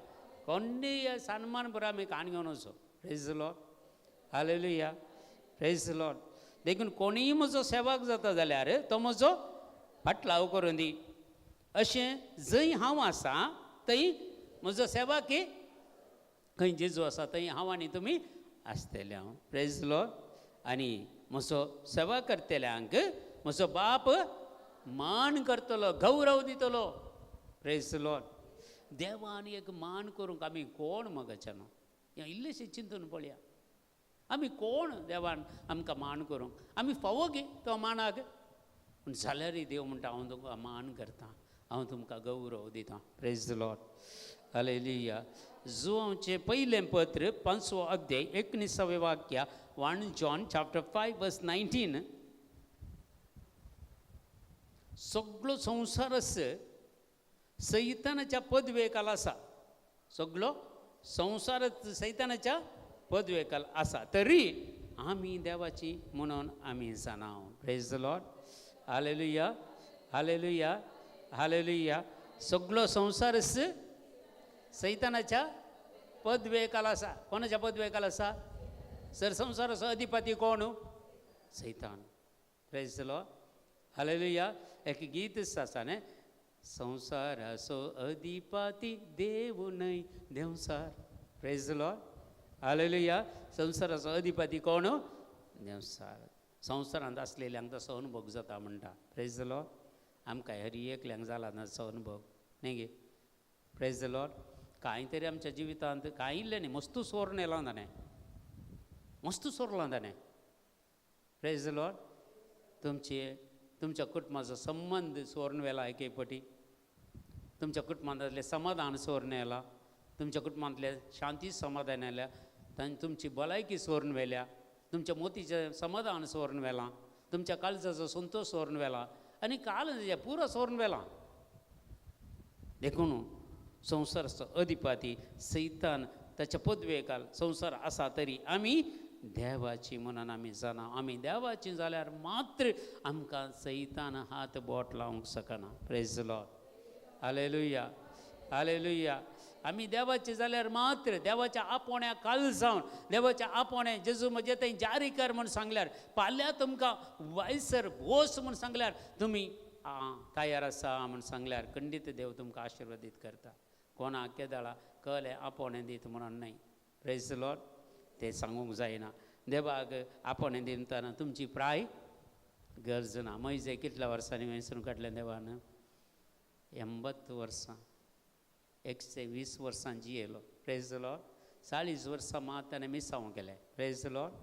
कोणीय सन्मान बरो आमी काण घेवन वचो. Praise the Lord, hallelujah, praise the Lord. देखून कोणीय म्हजो सेवाक जाता जाल्यार तो म्हजो फाटलाव करून दी, अशें जंय हांव आसा थंय म्हजो सेवाकी, खंय जेजू आसा थंय हांव आनी तुमी आसतले हांव. Praise the Lord. आनी म्हजो सेवा करतल्यांक म्हजो बाप मान करतलो, गौरव दितलो. Praise the Lord. देवान एक मान करूंक आमी कोण मगाच्यानो हें इल्लेशें चिंतून पळया, आमी कोण देवान आमकां मान करूंक? आमी फावो गे तो मानाक? पूण जाल्यारय देव म्हणटा हांव तुमकां मान करतां, हांव तुमकां गौरव दितां. Praise the Lord, hallelujah. जुवांचें पयलें पत्र 5वो अध्याय 19वें वाक्य, 1 जॉन चॅप्टर 5 वर्स 19. सगळो संवसारच सैतानाच्या पदवेकाल आसा, सगळो संवसारच सैतानाच्या पदवेकाल आसा, तरी आमी देवाची म्हणून आमी जाणा. Praise the Lord, hallelujah, hallelujah, hallelujah. सगळो संवसारच सैतानाच्या पदवेकाल आसा. कोणाच्या पदवेकाल आसा? सर संवसाराचो अधिपती कोण? सैतान. Praise the Lord, hallelujah. एक गीत आसा न्ही, संवसाराचो अधिपती देव न्हय देंवसार. Praise the Lord, hallelujah. संवसाराचो अधिपती कोण? देंवसार. संवसारांत आसलेल्यांक तसो अनुभव जाता म्हणटा. Praise the Lord. आमकां हर एकल्यांक जाला ना तसो अनुभव न्ही गे? Praise the Lord. कांय तरी आमच्या जिवितांत कांय इल्लें न्ही, मस्तू सोरून येलां ताणें, मस्तू सोरलां ताणें. Praise the Lord. तुमचे तुमच्या कुटुंबाचो संबंद सोरून व्हेला एक एक पटी, तुमच्या कुटुंबांतलें समाधान सोरून येलां, तुमच्या कुटुंबांतलें शांती समाधान येल्या, तुमची भलायकी सोरून व्हेल्या, तुमच्या मोतीचें समाधान सोरून व्हेलां, तुमच्या काळजाचो संतोश सोरून व्हेला, आनी काल पुरो सोरून व्हेलां. देखून संवसाराचो अधिपती सैतान ताच्या पदवेकाल संवसार आसा, तरी आमी देवाची म्हणून आमी जाणा. आमी देवाची जाल्यार मात्र आमकां सैतान हात बोट लावंक शकना. Praise the Lord, hallelujah, hallelujah. आमी देवाची जाल्यार मात्र देवाच्या आपोवण्या काल जावन, देवाच्या आपोवण्या जेजू म्हजें थंय जारी कर म्हूण सांगल्यार, फाल्यां तुमकां वायसर बोस म्हूण सांगल्यार तुमी तयार आसा म्हूण सांगल्यार खंडीत देव तुमकां आशिर्वादीत करता. कोणाक केदळा कलें आपोवणें दीत म्हणून न्हय. Praise the Lord. तें सांगूंक जायना. देवाक आपोवणें दितना तुमची प्राय गरज ना. म्हजे कितल्या वर्सांनी वेंचून काडलें देवान? 80 वर्सां. 120 वर्सां जियेलो. Praise the Lord. 40 वर्सां मात ताणें मिसांव केलें. Praise the Lord.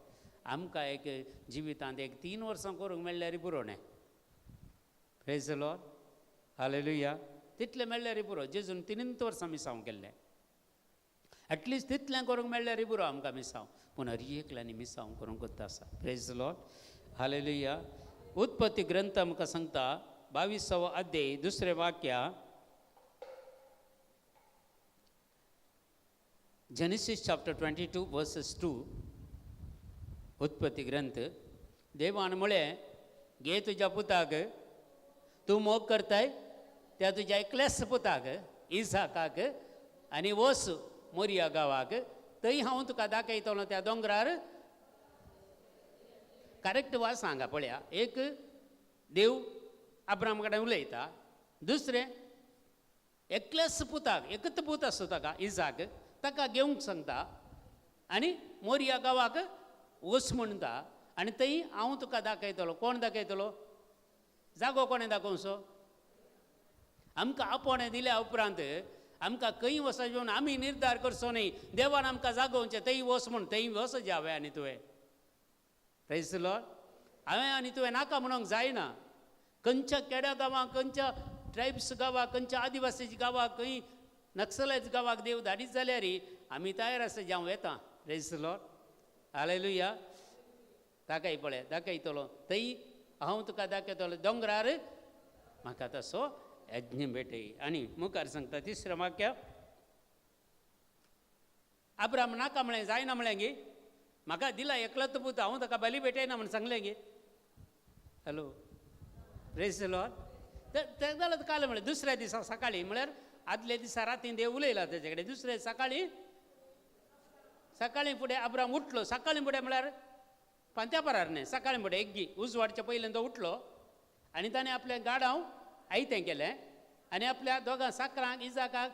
आमकां एक जिवितांत एक 3 वर्सां करूंक मेळ्ळ्यार पुरो न्ही. Praise the Lord. Hallelujah. तितलें मेळ्ळ्यार पुरो. जेजून 3 वर्सां मिसांव केल्लें. एटलिस्ट तितलें करूंक मेळ्ळ्यार पुरो आमकां मिसांव. पूण हर एकल्यांनी मिसांव करूंक कोत्ता आसा. Praise the Lord. Hallelujah. उत्पत्ती ग्रंथ आमकां सांगता 22वो अध्याय 2 वाक्य, Genesis chapter 22 verses 2. उत्पत्ती ग्रंथ. देवान म्हळें, घे तुज्या पुताक, तूं मोग करताय त्या तुज्या एकल्याच पुताक इसाकाक, आनी वच मोरिया गांवाक, थंय हांव तुका दाखयतलो त्या दोंगरार. करेक्ट वाच सांगा पळया. एक देव अब्राहम कडेन उलयता, दुसरें एकल्याच पुताक, एकच पूत आसता ताका इसाक, ताका घेवंक सांगता आनी मोरिया गांवाक वच म्हणटा आनी थंय हांव तुका दाखयतलो. कोण दाखयतलो? जागो कोणें दाखोवचो? आमकां आपोवणें दिल्या उपरांत आमकां खंय वचपाचें म्हणून आमी निर्धार करचो न्ही. देवान आमकां जागोवचें, थंय वच म्हूण, थंय वच हांवें आनी तुवें. Praise the Lord. हांवें आनी तुवें नाका म्हणूंक जायना. खंयच्या खेड्या गांवांक, खंयच्या ट्रायब्स गांवाक, खंयच्या आदिवासी गांवाक, खंय नक्सलायज गांवाक देव धाडीत जाल्यार आमी तयार आसा, हांव वेता. Praise the Lord. Hallelujah. दाखय पळय, दाखयतलो थंय हांव तुका दाखयतलो दोंगरार, म्हाका तसो यज्ञ भेटय. आनी मुखार सांगता 3 वाक्य, अब्राहम नाका म्हळें, जायना म्हळें गे, म्हाका दिला एकलोच पूत, हांव ताका बली भेटयना म्हूण सांगलें गे. Hello. Praise the Lord. तें जाल्यार काल म्हळें दुसऱ्या दिसा सकाळीं, म्हळ्यार आदल्या दिसा रातीन देव उलयला तेजे कडेन. दुसऱ्या सकाळीं, सकाळीं फुडें अब्राहम उठलो. सकाळीं फुडें म्हळ्यार पांत्या परार न्ही, सकाळीं फुडें एग्गी उजवाडच्या पयलीं तो उठलो आनी ताणें आपलें गाडांव आयतें केलें आनी आपल्या दोगां साकरांक इजाकाक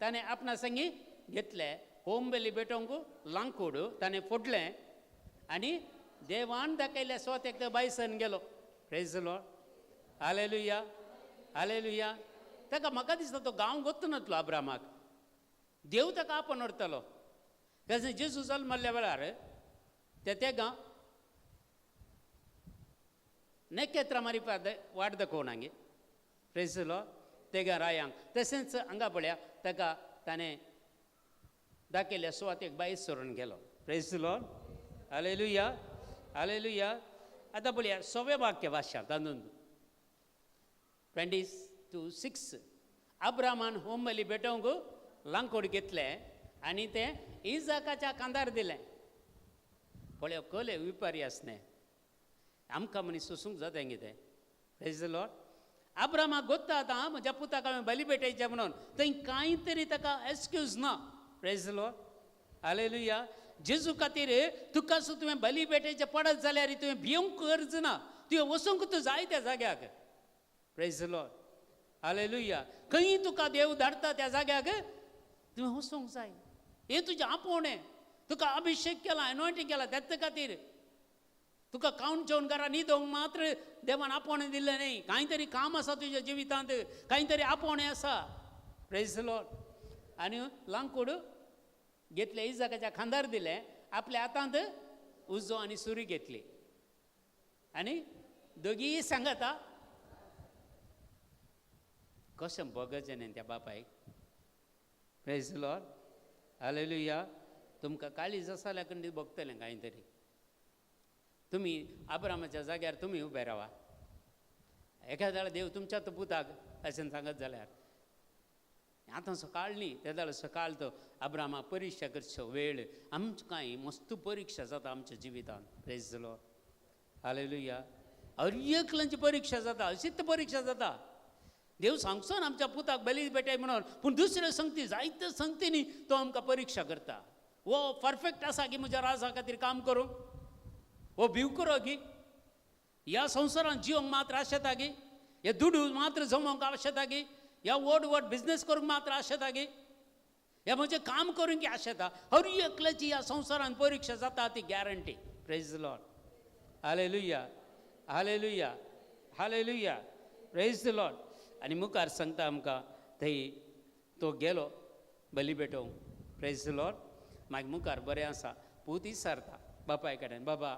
ताणें आपणा संगी घेतलें. होमबेली भेटोवंक लांकूड ताणें फोडलें आनी देवान दाखयल्या स्वताक तो बायसन गेलो. Praise the Lord. Hallelujah. Hallelujah. ताका म्हाका दिसता तो गांव गोत्तनातलो अब्राहमाक, देव ताका आपोवन व्हरतलो. तशें जेजू जल्मल्ल्या वेळार ते तेगां नखेत्रां मारिपा वाट दाखोवन हांगे. Praise the Lord. तेगां रायांक तशेंच हांगा पळया ताका ताणें दाखयल्या सुवातेक बायस सोडून गेलो. Praise the Lord. Hallelujah. Hallelujah. आतां पळया 6वें वाक्य वाचशां तातूंत 22:6. अब्राहमान होमबली भेटोवंक लांकूड घेतलें आनी तें इजाकाच्या खांदार दिलें. पळय कले विपारी आसलें, आमकां मनीस सोसूंक जाता कितें. Praise the Lord. अब्राहमाक गोत्ता आतां म्हज्या पुताक हांवें बली भेटयचें म्हणून, थंय कांय तरी ताका एक्सक्यूज ना. Praise the Lord. Hallelujah. जेजू खातीर तुका सुद्दां तुवें बली भेटयचें पडत जाल्यार तुवें भिवंक गरज ना, तुवें वचूंक तूं जाय त्या जाग्याक. Praise the Lord. Hallelujah. खंय तुका देव धाडटा त्या जाग्याक तुवें वचूंक जाय. हें तुजें आपोवणें, तुका अभिशेक केला, एनॉयंटींग केला, त्याच खातीर तुका खावन जेवन घरा न्हिदोवंक मात्र देवान आपोवणें दिल्लें न्ही. कांय तरी काम आसा तुज्या जिवितांत, कांय तरी आपोवणें आसा. Praise the Lord. आनी लांकूड घेतलें, इजाकाच्या खांदार दिलें, आपल्या हातांत उजो आनी सुरी घेतली आनी दोगीय सांगता. कशें भोगचें न्ही त्या बापायक. Praise the Lord. Hallelujah. तुमकां काळीज आसा जाल्यार खंडीत भोगतलें कांय तरी. तुमी अब्राहमाच्या जाग्यार तुमी उबे रावा. एखाद्या देव तुमच्या पुताक अशें सांगत जाल्यार आतां सकाळ न्ही, ते जाल्यार सकाळ तो अब्राहमाक परिक्षा करचो वेळ. आमकां कांय मस्त परिक्षा जाता आमच्या जिवितांत. Praise the Lord. Hallelujah. हर एकल्यांची परिक्षा जाता, अशीच परिक्षा जाता. देव सांगचो ना आमच्या पुताक बली भेटय म्हणून, पूण दुसऱ्यो संगती जायत्यो संगतींनी तो आमकां परिक्षा करता. वो परफेक्ट आसा की म्हज्या राजा खातीर काम करूं, हो भिवकुरो की ह्या संवसारांत जिवंक मात्र आशेता की, हे दुडू मात्र जमोवंक आशेता की, ह्या व्हड व्हड बिजनेस करूंक मात्र आशेता की, ह्या म्हजें काम करूंक की आशेता. हर एकल्याची ह्या संवसारांत परिक्षा जाता ती guarantee. Praise the Lord. Hallelujah. Hallelujah. Hallelujah. Praise the Lord. आनी मुखार सांगता आमकां थंय तो गेलो बली भेटोवंक. प्रेज लॉर्ड. मागीर मुखार बरें आसा, पूत विचारता बापाय कडेन, बाबा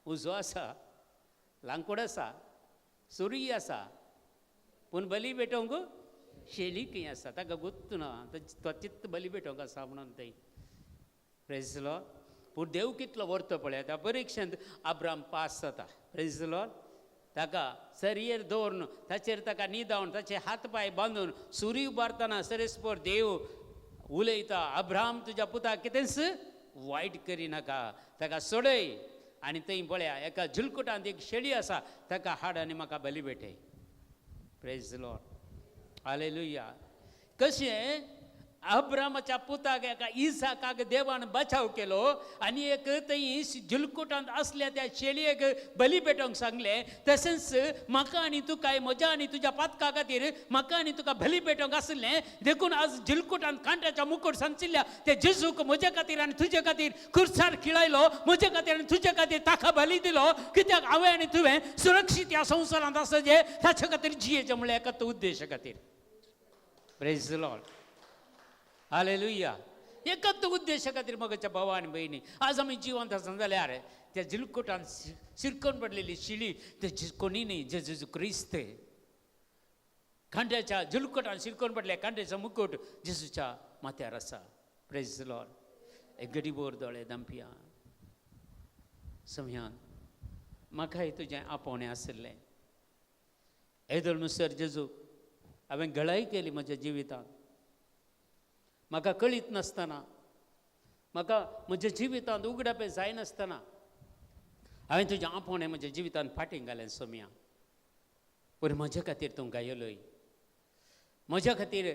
उजो आसा, लांकूड आसा, सुरी आसा, पूण बली भेटोवंक शेली खंय आसा? ताका गुत्त ना, तो चित्त बली भेटोवंक आसा म्हणून थंय. प्रेज लॉर्ड. पूण देव कितलो व्हरतो पळय, त्या परिक्षेंत अब्राम पास जाता. प्रेज लॉर्ड. ताका सरयेर दवरून ताचेर ताका न्हिदावन ताचे हात पांय बांदून सुरी उबारतना सरेस्पर देव उलयता, अब्राम तुज्या पुताक कितेंच वायट करिनाका, ताका सोडय आनी थंय पळया एका झुलकुटांत एक शेळी आसा, ताका हाड आनी म्हाका बली भेटय. Praise Lord. हालेलुया. कशें अब्रामाच्या पुताक एका इसाकाक देवान बचाव केलो आनी एक थंय झुलकुटांत आसल्या त्या शेळयेक बली भेटोवंक सांगलें, तशेंच म्हाका आनी तुकाय म्हज्या आनी तुज्या पातका खातीर म्हाका आनी तुका बली भेटोवंक आसलें. देखून आज झुलकुटांत कांट्याच्या मुकुट सांचिल्ल्या ते जेजूक म्हज्या खातीर आनी तुजे खातीर खुर्सार खिळायलो, म्हज्या खातीर आनी तुजे खातीर ताका बली दिलो, कित्याक हांवें आनी तुवें सुरक्षीत ह्या संवसारांत आसा जे ताचे खातीर जियेचें म्हणल्यार एकाच उद्देशा खातीर. Praise Lord. हालेलुया. एकच उद्देशा खातीर मगाच्या भावा आनी भयणी आज आमी जिवंत आसा जाल्यार त्या झिलकुटान शिरकून पडलेली शिळी ते कोणी न्ही, जेजू क्रिस्त. कांड्याच्या झुलकुटान शिरकून पडल्या कांड्याचो मुकुट जेजूच्या माथ्यार आसा. Praise Lord. एक गडीबोर दोळे दामपिया समयान म्हाकाय तुजें आपोवणें आशिल्लें. येदोळ मुसर जेजू हांवें घडाय केली म्हज्या जिवितांत, म्हाका कळीत नासतना, म्हाका म्हज्या जिवितांत उगडापें जायनासतना हांवें तुजें आपोवणें म्हज्या जिवितांत फाटीं घालें सोमया. पूण म्हज्या खातीर तूं गायलोय, म्हज्या खातीर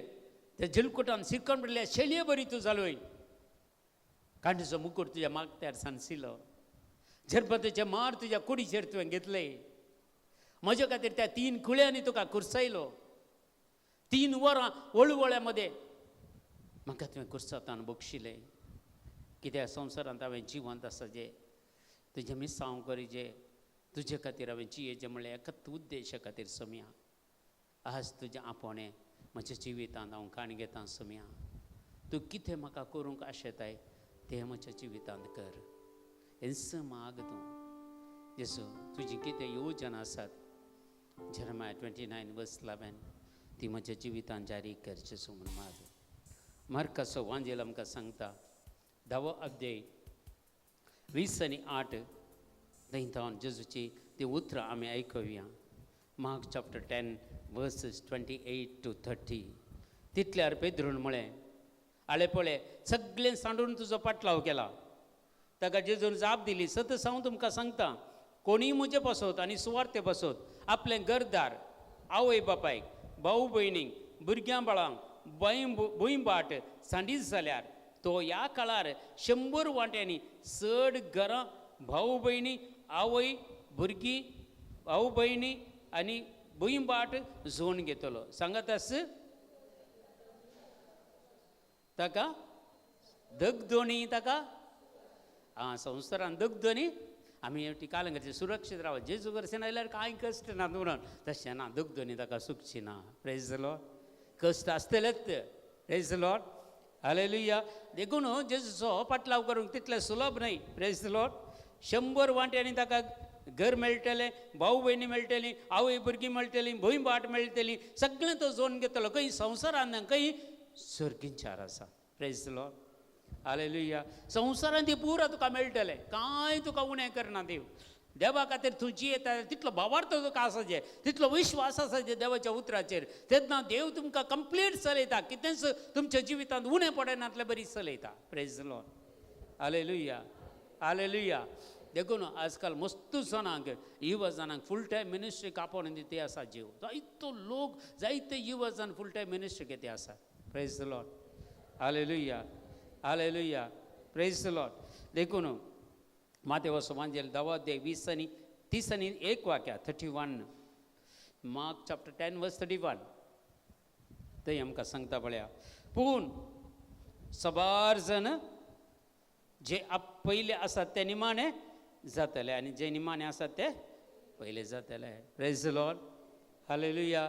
त्या झिलकुटान शिरकण पडल्या शेलये बरी तूं जालोय, कांडीचो मुकुट तुज्या मागत्यार सांसिलो, झरपतीचे मार तुज्या कुडीचेर तुवें घेतले, म्हज्या खातीर त्या 3 कुळ्यांनी तुका कुर्सायलो, 3 वरां वळवळ्या मदें म्हाका तुवें कुर्सातान बक्षिलें. कित्याक संवसारांत हांवें जिवंत आसा जे तुजें मिसांव करिजे, तुजे खातीर हांवें जियेचें म्हणल्यार एकाच उद्देशा खातीर सोमया. आज तुजें आपोवणें म्हज्या जिवितांत हांव काण घेता सोमया. तूं कितें म्हाका करूंक आशेताय तें म्हज्या जिवितांत कर, हेंच माग तूं जेजू. तुजी कितें योजना आसात जेरमाया 29:11 ती म्हज्या जिवितांत जारी कर जेजू म्हूण माग. मार्काचो वांजेल आमकां सांगता 10वो अध्याय 20 आनी 8 थंय थावन जेजूची ती उतरां आमी आयकुया. Mark chapter 10 verses 28 to 30. तितल्यार पेद्रून म्हळें, आळे पळे सगळें सांडून तुजो पाटलाव केला. ताका जेजून जाप दिली, सतस हांव तुमकां सांगता, कोणीय म्हजे पासत आनी सुवार्थे पासत आपलें घरदार, आवय बापायक, भाऊ भयणींक, भुरग्यां बाळांक, भूंयबाट सांडीत जाल्यार तो ह्या काळार 100 वांट्यांनी चड घरां, भाऊ भयणी, आवय भुरगीं, भाऊ भयणी आनी भूंयबाट जोन घेतलो. सांगात आस ताका दगदोणी, ताका आं संवसारान दगदोणी आमी ती कालंगाचेर सुरक्षीत राव, जेजू भरसेन आयल्यार कांय कश्ट ना म्हणून तशें ना, दगदोणी ताका सुखची ना. प्रेज लॉर्ड. कश्ट आसतलेच. Praise Lord. हालेलुया. देखून जेजूचो पाटलाव करूंक तितलें सुलभ न्हय. Praise Lord. 100 वांट्यांनी ताका घर मेळटलें, भाऊ भयणी मेळटली, आवय भुरगीं मेळटली, भूंय बाट मेळटली, सगळें तो जोन घेतलो. खंय संवसारान खंय सर्गींचार आसा. Praise Lord. हालेलुया. संवसारान ती पुरा तुका मेळटलें, कांय तुका उणें करना देव. देवा खातीर तूं जियेता तितलो भावार्थ तुका आसा जे, तितलो विश्वास आसा जे देवाच्या उतराचेर, तेन्ना देव तुमकां कंप्लीट चलयता, कितेंच तुमच्या जिवितांत उणें पडनातलें बरी चलयता. Praise Lord. हालेलुया. हालेलुया. देखून आजकाल मस्त जाणांक युवा जाणांक फूल टायम मिनिस्ट्रीक आपोवन ती आसा जीव, जायतो लोक जायते युवा जाण फूल टायम मिनिस्ट्रीक ते आसा. Praise Lord. Hallelujah. Hallelujah. Praise Lord. देखून मातेवसो वांजेल 10 अध्याय 20 आनी 30 आनी 1 वाक्या 31, मार्क चॅप्टर 10 वर्स 31 थंय आमकां सांगता पळया, पूण सबार जण जे पयले आसात ते निमाणे जातले आनी जे निमाणे आसात ते पयले जातले. Praise Lord. हालेलुया.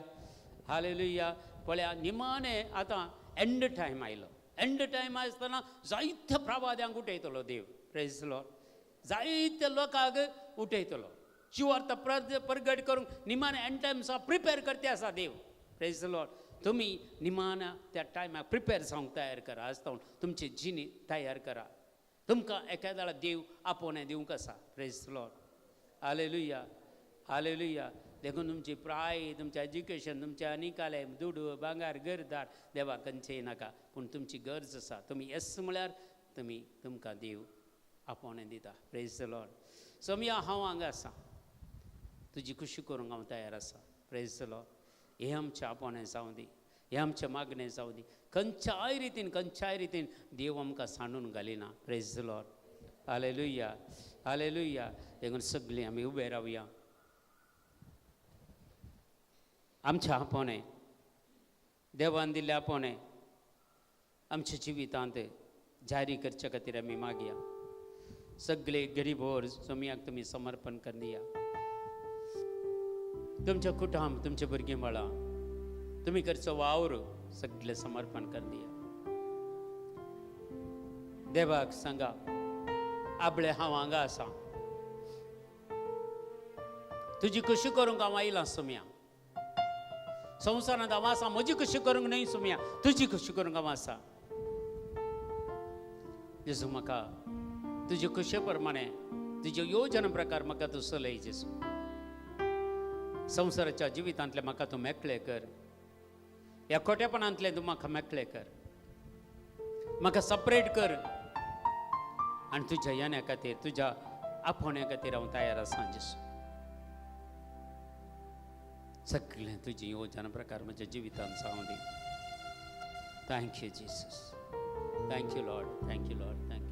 हालेलुया. पळया निमाणे आतां एंड टायम आयलो. एंड टायम आसतना जायत्या प्रवाद्यांक उठयतलो देव. प्रेज लॉर्ड. जायत्या लोकांक उठयतलो, शिवार्थ परगट करूंक निमाणे एंड टायम्स प्रिपेर करते आसा देव. Praise lord. तुमी निमाण्या त्या टायमाक प्रिपेर जावंक तयार करा आसता, तुमची जिणी तयार करा. तुमकां एका देव आपोवणें दिवंक आसा. Praise lord. Hallelujah, hallelujah. देखून तुमची प्राय, तुमचें एज्युकेशन, तुमचें आनिकालें, दुडू भांगार घरदार देवाक खंयचेय नाका, पूण तुमची गरज आसा. तुमी येस म्हळ्यार तुमी तुमकां देव आपोवणें दिता. Praise the lord. सोमया हांव हांगा आसा, तुजी खुशी करूंक हांव तयार आसा. Praise the lord. हें आमचें आपोवणें जावं दी, हें आमचें मागणें जावं दी. खंयच्याय रितीन, खंयच्याय रितीन देव आमकां सांडून घालिना. Praise the lord. Hallelujah, hallelujah. देखून सगळीं आमी उबे रावया. आमचें आपोवणें, देवान दिल्लें आपोवणें आमच्या जिवितांत जारी करचे खातीर आमी मागया. सगळे गरीबोर सोमयाक तुमी समर्पण करया. तुमचें कुटुंब, तुमचें भुरगीं बाळां, तुमी करचो वावर सगळें समर्पण करया. देवाक सांगा, आपले हांव हांगा आसा, तुजी खुशी करूंक हांव आयलां सोमया. संवसारांत हांव आसा, म्हजी खुशी करूंक न्हय सोमया, तुजी खुशी करूंक हांव आसा. जेजू म्हाका तुजे खुशे प्रमाणे, तुजे योजना प्रकार म्हाका तूं चलय जेजू. संवसाराच्या जिवितांतलें म्हाका तूं मेकळें कर, ह्या खोटेपणांतलें तूं म्हाका मेकळें कर, म्हाका सपरेट कर आनी तुज्या येण्या खातीर, तुज्या आपोवण्या खातीर हांव तयार आसा जेजू. सगळें तुजी योजना प्रकार म्हज्या जिवितांत जावं दी. Thank you Jesus. Thank you lord. Thank you lord. Thank you.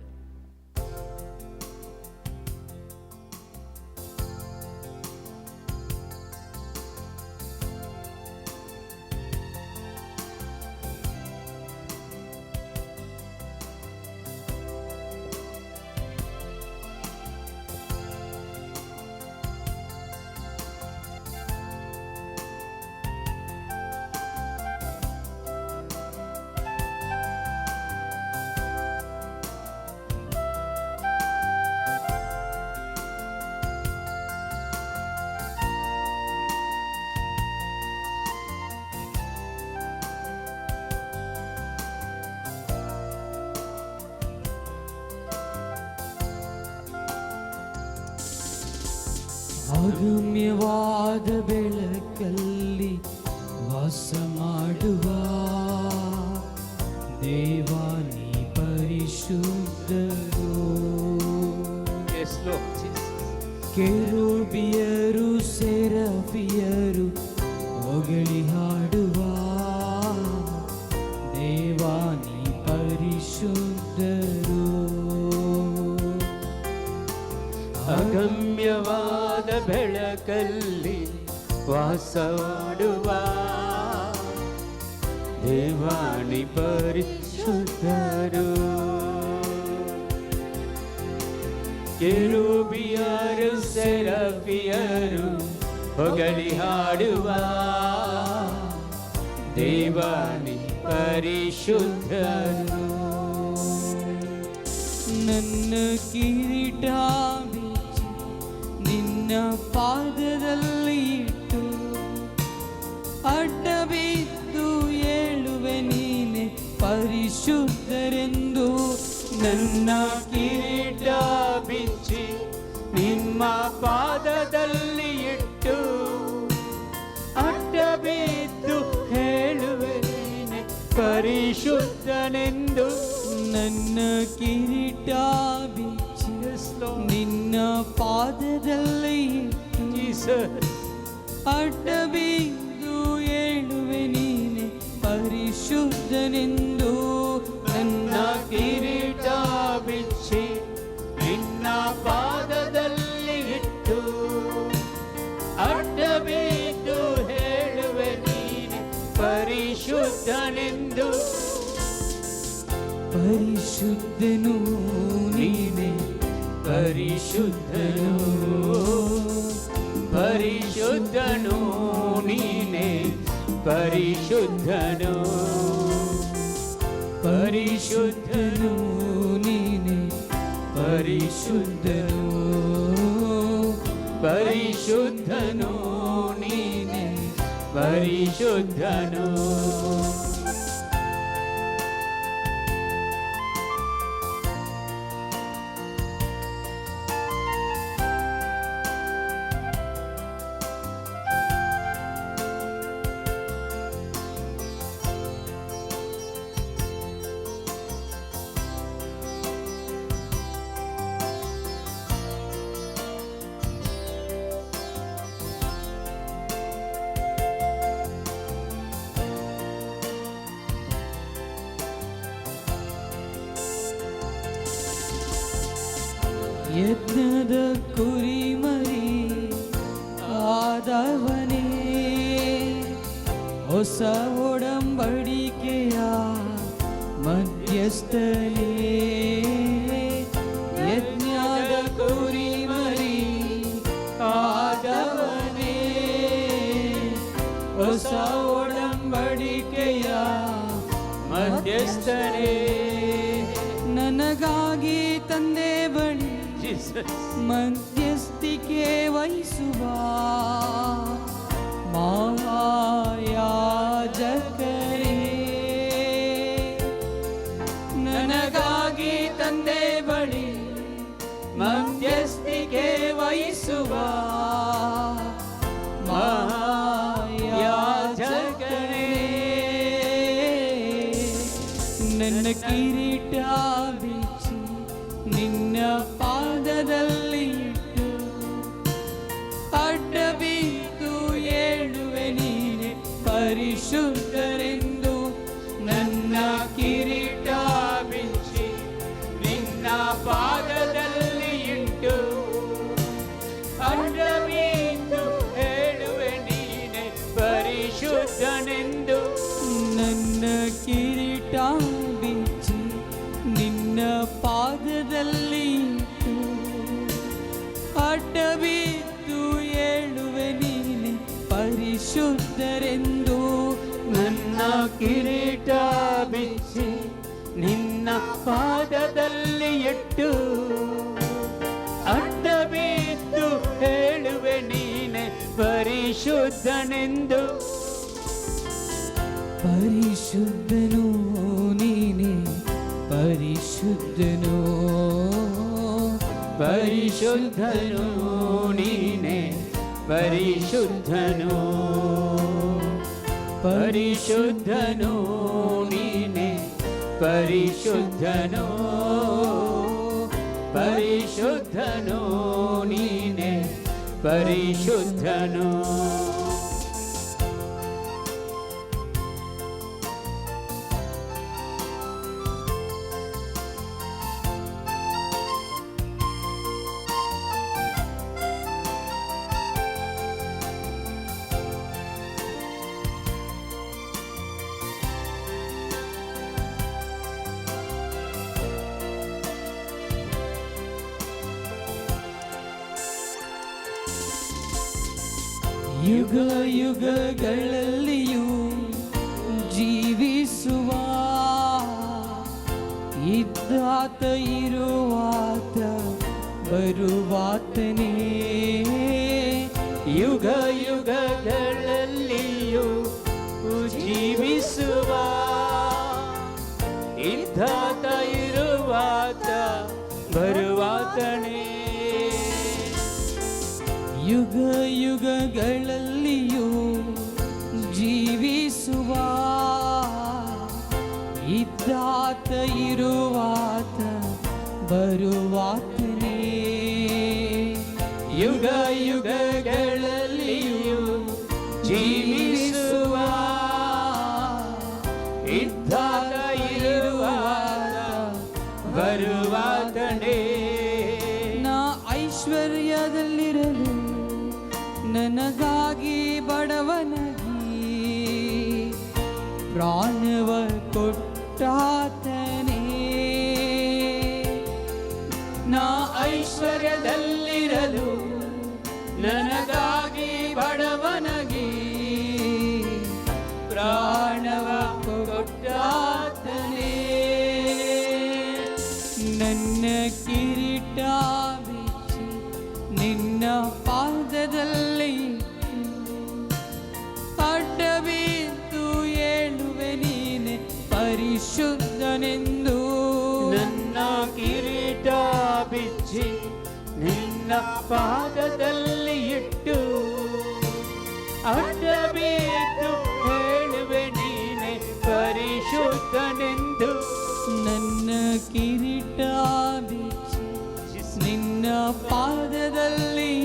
ಅಗಮ್ಯವಾದ ಬೆಳಕಲ್ಲಿ ವಾಸ ಮಾಡುವ ದೇವಾ ನೀ ಪರಿಶುದ್ಧರು. ಕೆರೂಬಿಯರು ಸೆರಫಿಯರು ಹೊಗಳಿ ಹಾಡುವ ದೇವಾ ನೀ ಪರಿಶುದ್ಧರು. ಅಗಮ್ಯವಾದ ಬೆಳಕಲ್ಲಿ ವಾಸ ಮಾಡುವ ದೇವಾಣಿ ಪರಿಶುದ್ಧರು. ಕೆರೂಬಿಯರು ಸೆರಫಿಯರು ಹೊಗಳಿ ಹಾಡುವ ದೇವಾಣಿ ಪರಿಶುದ್ಧರು. ನನ್ನ ಕಿರೀಟ ಬಿಚ್ಚಿ ನಿನ್ನ ಪಾದದಲ್ಲಿ ಇಟ್ಟು ಅಡ್ಡ ಬಿದ್ದು ಏಳುವೆ ನೀನೆ ಪರಿಶುದ್ಧರೆಂದು. ನನ್ನ ಕಿರೀಟ ಬಿಚ್ಚಿ ನಿಮ್ಮ ಪಾದದಲ್ಲಿ ಇಟ್ಟು ಅಡ್ಡ ಬಿದ್ದು ಹೇಳುವೆ ನೀನೆ ಪರಿಶುದ್ಧನೆಂದು. ನನ್ನ ಕಿರೀಟ ಬಿಚ್ಚಿ ನಿನ್ನ ಪಾದದಲ್ಲಿ ಇಟ್ಟು ಅಡ್ಡ ಬಿದ್ದು ಏಳುವೆ ನೀನೆ ಪರಿಶುದ್ಧನೆಂದು. ನನ್ನ ಕಿರೀಟ ಬಿಚ್ಚಿ ನಿನ್ನ ಪಾದದಲ್ಲಿ ಇಟ್ಟು ಅಡ್ಡ ಬಿದ್ದು ಹೇಳುವೆ ನೀನೆ ಪರಿಶುದ್ಧನೆಂದು. ಪರಿಶುದ್ಧನು ನೀನೆ, ಪರಿಶುದ್ಧನು, ಪರಿಶುದ್ಧನು ನೀನೆ, ಪರಿಶುದ್ಧನು. ಪರಿಶುದ್ಧನು ನೀನೆ, ಪರಿಶುದ್ಧನು, ಪರಿಶುದ್ಧನು ನೀನೆ, ಪರಿಶುದ್ಧನು. ಯಜ್ಞದ ಕುರಿಮರಿ ಆದವನೇ, ಹೊಸ ಒಡಂಬಡಿಕೆಯ ಮಧ್ಯಸ್ಥನೇ. ಯಜ್ಞದ ಕುರಿಮರಿ ಆದವನೇ, ಹೊಸ ಒಡಂಬಡಿಕೆಯ ಮಧ್ಯಸ್ಥನೇ. ನನಗಾಗಿ ತಂದೆ ಬಳಿ ಜೀಸಸ್. ಮಧ್ಯಸ್ಥಿಕೆ ವಹಿಸುವ ಮಹಾಯಾಜಕರೇ, ನನಗಾಗಿ ತಂದೆ ಬಳಿ ಮಧ್ಯಸ್ಥಿಕೆ ವಹಿಸುವ ಮಹಾಯಾಜಕರೇ, ನನ್ನ ಕಿರೀಟ ಬಿಚ್ಚಿ ನಿನ್ನ ಪಾದದಲ್ಲಿ ಇಟ್ಟು ಅಡ್ಡ ಬಿದ್ದು ಏಳುವೆ ನೀನೆ ಪರಿಶುದ್ಧರೆಂದು. ನನ್ನ ಕಿರೀಟ ಬಿಚ್ಚಿ ನಿನ್ನ ಪಾದದಲ್ಲಿ ಇಟ್ಟು ಅಡ್ಡ ಬಿದ್ದು ಹೇಳುವೆ ನೀನೆ ಪರಿಶುದ್ಧನೆಂದು. ನನ್ನ ಕಿರೀಟ ಬಿಚ್ಚಿ ನಿನ್ನ ಪಾದದಲ್ಲಿ ಇಟ್ಟು ಅಡ್ಡ ಬಿದ್ದು ಏಳುವೆ ನೀನೆ ಪರಿಶುದ್ಧರೆಂದು. ನನ್ನ ಕಿರೀಟ ಬಿಚ್ಚಿ ನಿನ್ನ ಪಾದದಲ್ಲಿ ಇಟ್ಟು ಅಡ್ಡ ಬಿದ್ದು ಹೇಳುವೆ ನೀನೆ ಪರಿಶುದ್ಧನೆಂದು. ಪರಿಶುದ್ಧನು ನೀನೆ, ಪರಿಶುದ್ಧನು, ಪರಿಶುದ್ಧನು ನೀನೆ, ಪರಿಶುದ್ಧನು, ಪರಿಶುದ್ಧನು ನೀನೆ, ಪರಿಶುದ್ಧನು, ಪರಿಶುದ್ಧನು ನೀನೆ, ಪರಿಶುದ್ಧನು. ಯುಗ ಯುಗಗಳಲ್ಲಿಯೂ ಜೀವಿಸುವ ಇದ್ದಾತ ಇರುವಾತ ಬರುವಾತನೇ. ಯುಗ ಯುಗಗಳಲ್ಲಿಯೂ ಜೀವಿಸುವ ಇದ್ದಾತ ಇರುವಾತ ಬರುವಾತನೇ. ಯುಗ ಯುಗಗಳಲ್ಲಿಯೂ ಜೀವಿಸುವ ಇದ್ದಾತ ಇರುವಾತ ಬರುವಾತನೇ. ಯುಗ ಯುಗಗಳಲ್ಲಿಯೂ ಜೀವಿಸುವ ಇದ್ದಾತ ಇರುವಾತ ಬರುವಾತನೇ. ನಾ ಐಶ್ವರ್ಯದಲ್ಲಿರಲು ನನಗಾಗಿ ಬಡವನಾಗಿ ಪ್ರಾಣವ ಕೊಟ್ಟಾತನೇ. ನಾ ಐಶ್ವರ್ಯದಲ್ಲಿರಲು ನನಗಾಗಿ ಬಡವನಾಗಿ ಪ್ರಾಣವ ಕೊಟ್ಟಾತನೇ. ನನ್ನ ಕಿರೀಟ ಬಿಚ್ಚಿ ನಿನ್ನ ಪಾದದಲ್ಲಿ ಅಡ್ಡ ಬಿದ್ದು ಹೇಳುವೆ ನೀನೆ ಪರಿಶುದ್ಧನೆಂದು. ನನ್ನ ಕಿರೀಟ ಬಿಚ್ಚಿ ನಿನ್ನ ಪಾದದಲ್ಲಿ ಇಟ್ಟು, ಅಡ್ಡ ಬಿದ್ದು ಹೇಳುವೆ ನೀನೆ ಪರಿಶುದ್ಧನೆಂದು. ನನ್ನ ಕಿರೀಟ ಬಿಚ್ಚಿ ನಿನ್ನ ಪಾದದಲ್ಲಿ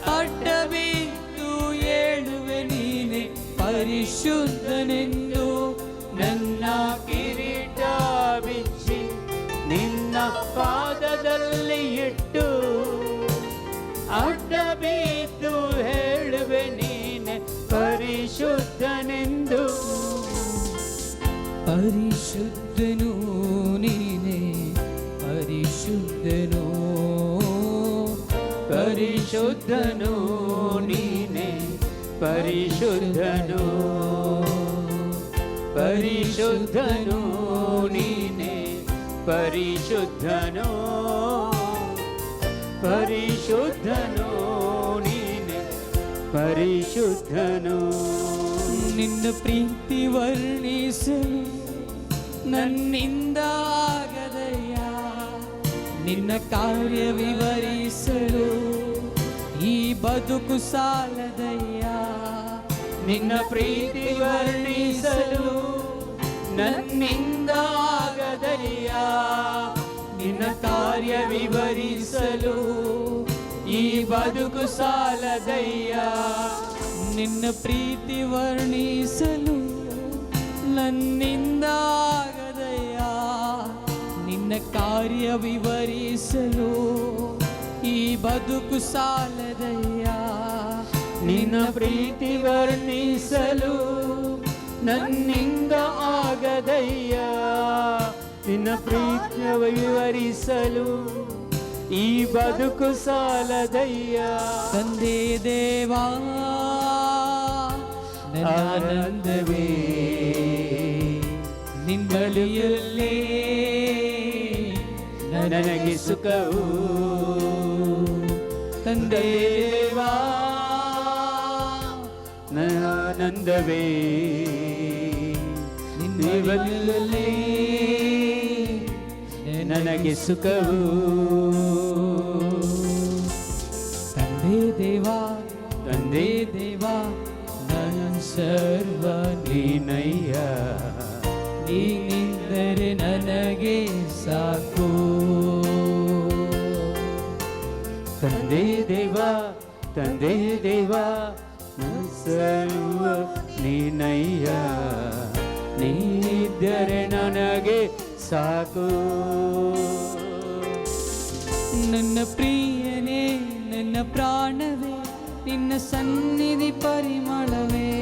ಅಡ್ಡ ಬಿದ್ದು ಹೇಳುವೆ ನೀನೆ ಪರಿಶುದ್ಧನೆಂದು. ನನ್ನ ಕಿರೀಟ ಬಿಚ್ಚಿ ನಿನ್ನ ಪಾದದಲ್ಲಿ ಇಟ್ಟು, ಅಡ್ಡ ಬಿದ್ದು ಹೇಳುವೆ ನೀನೆ ಪರಿಶುದ್ಧನೆಂದು. ಪರಿಶುದ್ಧನು ನೀನೆ, ಪರಿಶುದ್ಧನು. ಪರಿಶುದ್ಧನು ನೀನೆ, ಪರಿಶುದ್ಧನು. ಪರಿಶುದ್ಧನು ನೀನೆ, ಪರಿಶುದ್ಧನು. ಪರಿಶುದ್ಧನು ನೀನೆ, ಪರಿಶುದ್ಧನು. ನಿನ್ನ ಪ್ರೀತಿ ವರ್ಣಿಸಲು ನನ್ನಿಂದ ಆಗದಯ್ಯ. ನಿನ್ನ ಕಾರ್ಯ ವಿವರಿಸಲು ಈ ಬದುಕು ಸಾಲದಯ್ಯ. ನಿನ್ನ ಪ್ರೀತಿ ವರ್ಣಿಸಲು ನನ್ನಿಂದ ಆಗದಯ್ಯ. ನಿನ್ನ ಕಾರ್ಯ ವಿವರಿಸಲು ಈ ಬದುಕು ಸಾಲದಯ್ಯ. ನಿನ್ನ ಪ್ರೀತಿ ವರ್ಣಿಸಲು ನನ್ನಿಂದ ಆಗದಯ್ಯ. ನಿನ್ನ ಕಾರ್ಯ ವಿವರಿಸಲು ಈ ಬದುಕು ಸಾಲದಯ್ಯ. ನಿನ್ನ ಪ್ರೀತಿ ವರ್ಣಿಸಲು ನನ್ನಿಂದ ಆಗದಯ್ಯ. ನಿನ್ನ ಪ್ರೀತಿಯ ವಿವರಿಸಲು ಈ ಬದುಕು ಸಾಲದಯ್ಯ. ತಂದೆ ದೇವಾ, ನನ್ನ ಆನಂದವೇ, ನಿನ್ನಡಿಯಲ್ಲೇ ನನಗೆ ಸುಖವು. ತಂದೆ ದೇವಾ, ನನ್ನ ಆನಂದವೇ, ನಿನ್ನಡಿಯಲ್ಲೇ ನನಗೆ ಸುಖವು. ತಂದೆ ದೇವಾ, ತಂದೆ ದೇವಾ, ನನ್ನ ಸರ್ವ ನೀನಯ್ಯ, ನೀನಿದ್ದರೆ ನನಗೆ ಸಾಕು. ತಂದೆ ದೇವ, ತಂದೆ ದೇವ, ನನ್ನ ಸರ್ವ ನೀನಯ್ಯ, ನೀನಿದ್ದರೆ ನನಗೆ ಸಾಕು. ನನ್ನ ಪ್ರಿಯನೇ, ನನ್ನ ಪ್ರಾಣವೇ, ನಿನ್ನ ಸನ್ನಿಧಿ ಪರಿಮಳವೇ.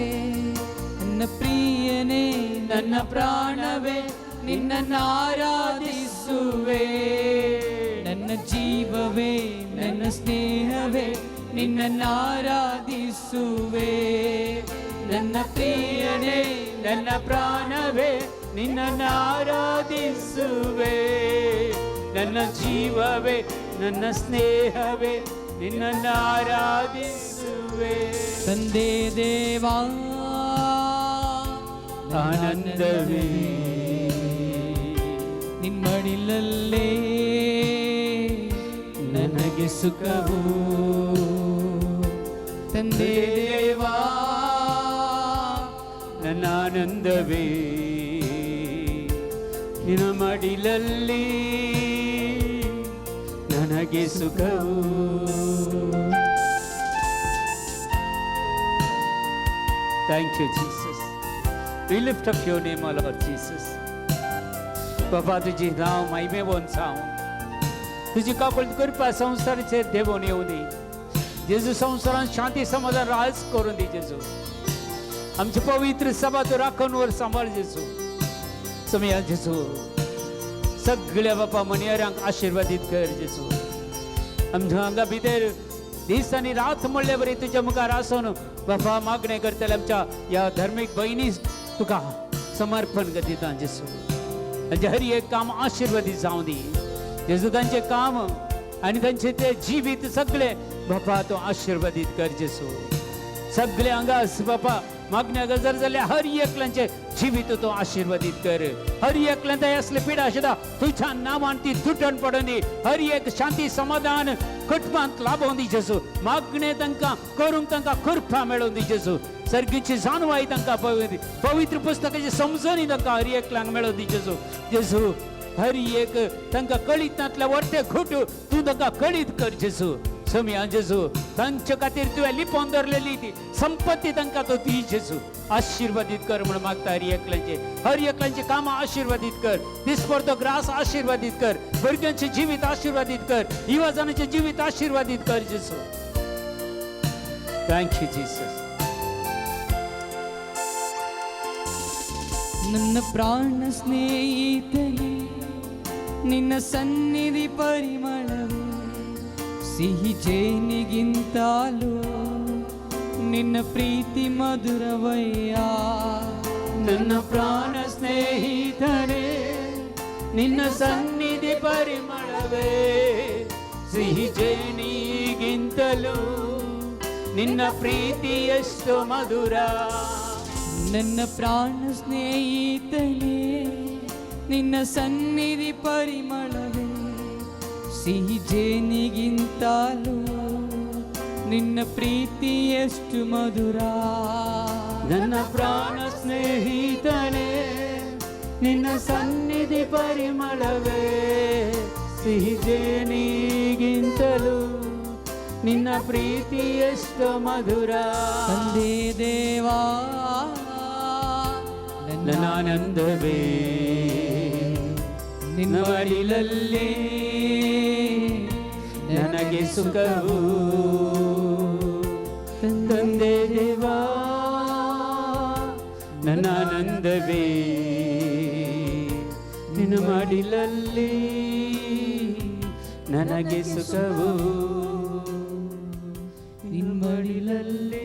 ನನ್ನ ಪ್ರಿಯನೇ, ನನ್ನ ಪ್ರಾಣವೇ, ನಿನ್ನ ಆರಾಧಿಸುವೆ. ನನ್ನ ಜೀವವೇ, ನನ್ನ ಸ್ನೇಹವೇ, ನಿನ್ನ ಆರಾಧಿಸುವೆ. ನನ್ನ ಪ್ರಿಯನೇ, ನನ್ನ ಪ್ರಾಣವೇ, ನಿನ್ನ ಆರಾಧಿಸುವೆ. ನನ್ನ ಜೀವವೇ, ನನ್ನ ಸ್ನೇಹವೇ, ನಿನ್ನ ಆರಾಧಿಸುವೆ. ತಂದೆ ದೇವಾ, ಆನಂದವೇ, ನಿಮ್ಮಡಿಲಲ್ಲೇ ನನಗೆ ಸುಖವು. ತಂದೆ ದೇವಾ, ನನ್ನ ಆನಂದವೇ, ನಿನ್ನ ಮಡಿಲಲ್ಲಿ ನನಗೆ ಸುಖವು. Thank you, Jesus. We lift up your name, O Lord Jesus. बाबा, तुझी नांव महिमेवन जावं. तुजी काकुळट कृपा संवसाराचेर देवून येवं दी जेजू. संवसारान शांती, समाधान राज करून दी जेजू. आमची पवित्र सभा तूं राखून वर, सांबाळ जेजू. सोमया जेजू, सगळ्या बापा मनियारांक आशिर्वादीत कर जेजू. आमच्या हांगा भितर दीस आनी रात म्हणले बरी तुज्या मुखार आसून बाबा मागणें करतले आमच्या ह्या धर्मीक भयणी तुका समर्पण दिता जेजू. तांचें हर एक काम आशिर्वादीत जावं दी जेजू. तांचें काम आनी तांचें तें जिवीत सगळें बापा तूं आशिर्वादीत कर जेजू. सगळे हांगास बापा मागण्या गजर जाल्यार हर एकल्यांचें जिवीत तूं आशिर्वादीत कर. हर एकल्यान असले पिडा सुद्दां तुज्या नांवान ती तुटण पडून दी. हर एक शांती समाधान कुटुंबांत लाभोवन दी जेजू. मागणें तांकां करूंक तांकां कृपा मेळोवन दी जेजू. सर्गीची जाणवाय तांकां, पवित्र पुस्तकाची समजणी तांकां हर एकल्यांक मेळोवन दी जेजू. जेजू, हर एक तांकां कळीत नातल्या वरते घुट तूं तांकां कळीत कर जेजू. सोमया जेजू, तांचे खातीर तुवें लिपोवन दवरलेली ती संपत्ती तांकां तूं दी जेजू. आशिर्वादीत कर म्हूण मागता हर एकल्यांचे. हर एकल्यांची कामां आशिर्वादीत कर. दिसपडतो ग्रास आशिर्वादीत कर. भुरग्यांचें जिवीत आशिर्वादीत कर. युवा जाणांचें जिवीत आशिर्वादीत कर जेजू. Thank you Jesus. ನನ್ನ ಪ್ರಾಣ ಸ್ನೇಹಿತನೇ, ನಿನ್ನ ಸನ್ನಿಧಿ ಪರಿಮಳವೇ ಸಿಹಿ ಜೇನಿಗಿಂತಲೂ ನಿನ್ನ ಪ್ರೀತಿ ಮಧುರವಯ್ಯ. ನನ್ನ ಪ್ರಾಣ ಸ್ನೇಹಿತನೇ, ನಿನ್ನ ಸನ್ನಿಧಿ ಪರಿಮಳವೇ ಸಿಹಿ ಜೇನಿಗಿಂತಲೂ ನಿನ್ನ ಪ್ರೀತಿ ಎಷ್ಟು ಮಧುರ. ನನ್ನ ಪ್ರಾಣ ಸ್ನೇಹಿತನೇ, ನಿನ್ನ ಸನ್ನಿಧಿ ಪರಿಮಳವೇ ಸಿಹಿ ಜೇನಿಗಿಂತಲೂ ನಿನ್ನ ಪ್ರೀತಿ ಎಷ್ಟು ಮಧುರ. ನನ್ನ ಪ್ರಾಣ ಸ್ನೇಹಿತನೇ, ನಿನ್ನ ಸನ್ನಿಧಿ ಪರಿಮಳವೇ ಸಿಹಿ ಜೇನಿಗಿಂತಲೂ ನಿನ್ನ ಪ್ರೀತಿ ಎಷ್ಟು ಮಧುರ. ತಂದೆ ದೇವಾ, ನನ್ನ ಆನಂದವೇ, ನಿನ್ನ ಮಡಿಲಲ್ಲಿ ನನಗೆ ಸುಖವು. ತಂದೆ ದೇವಾ, ನನ್ನ ಆನಂದವೇ, ನಿನ್ನ ಮಡಿಲಲ್ಲಿ ನನಗೆ ಸುಖವು. ನಿನ್ನ ಮಡಿಲಲ್ಲಿ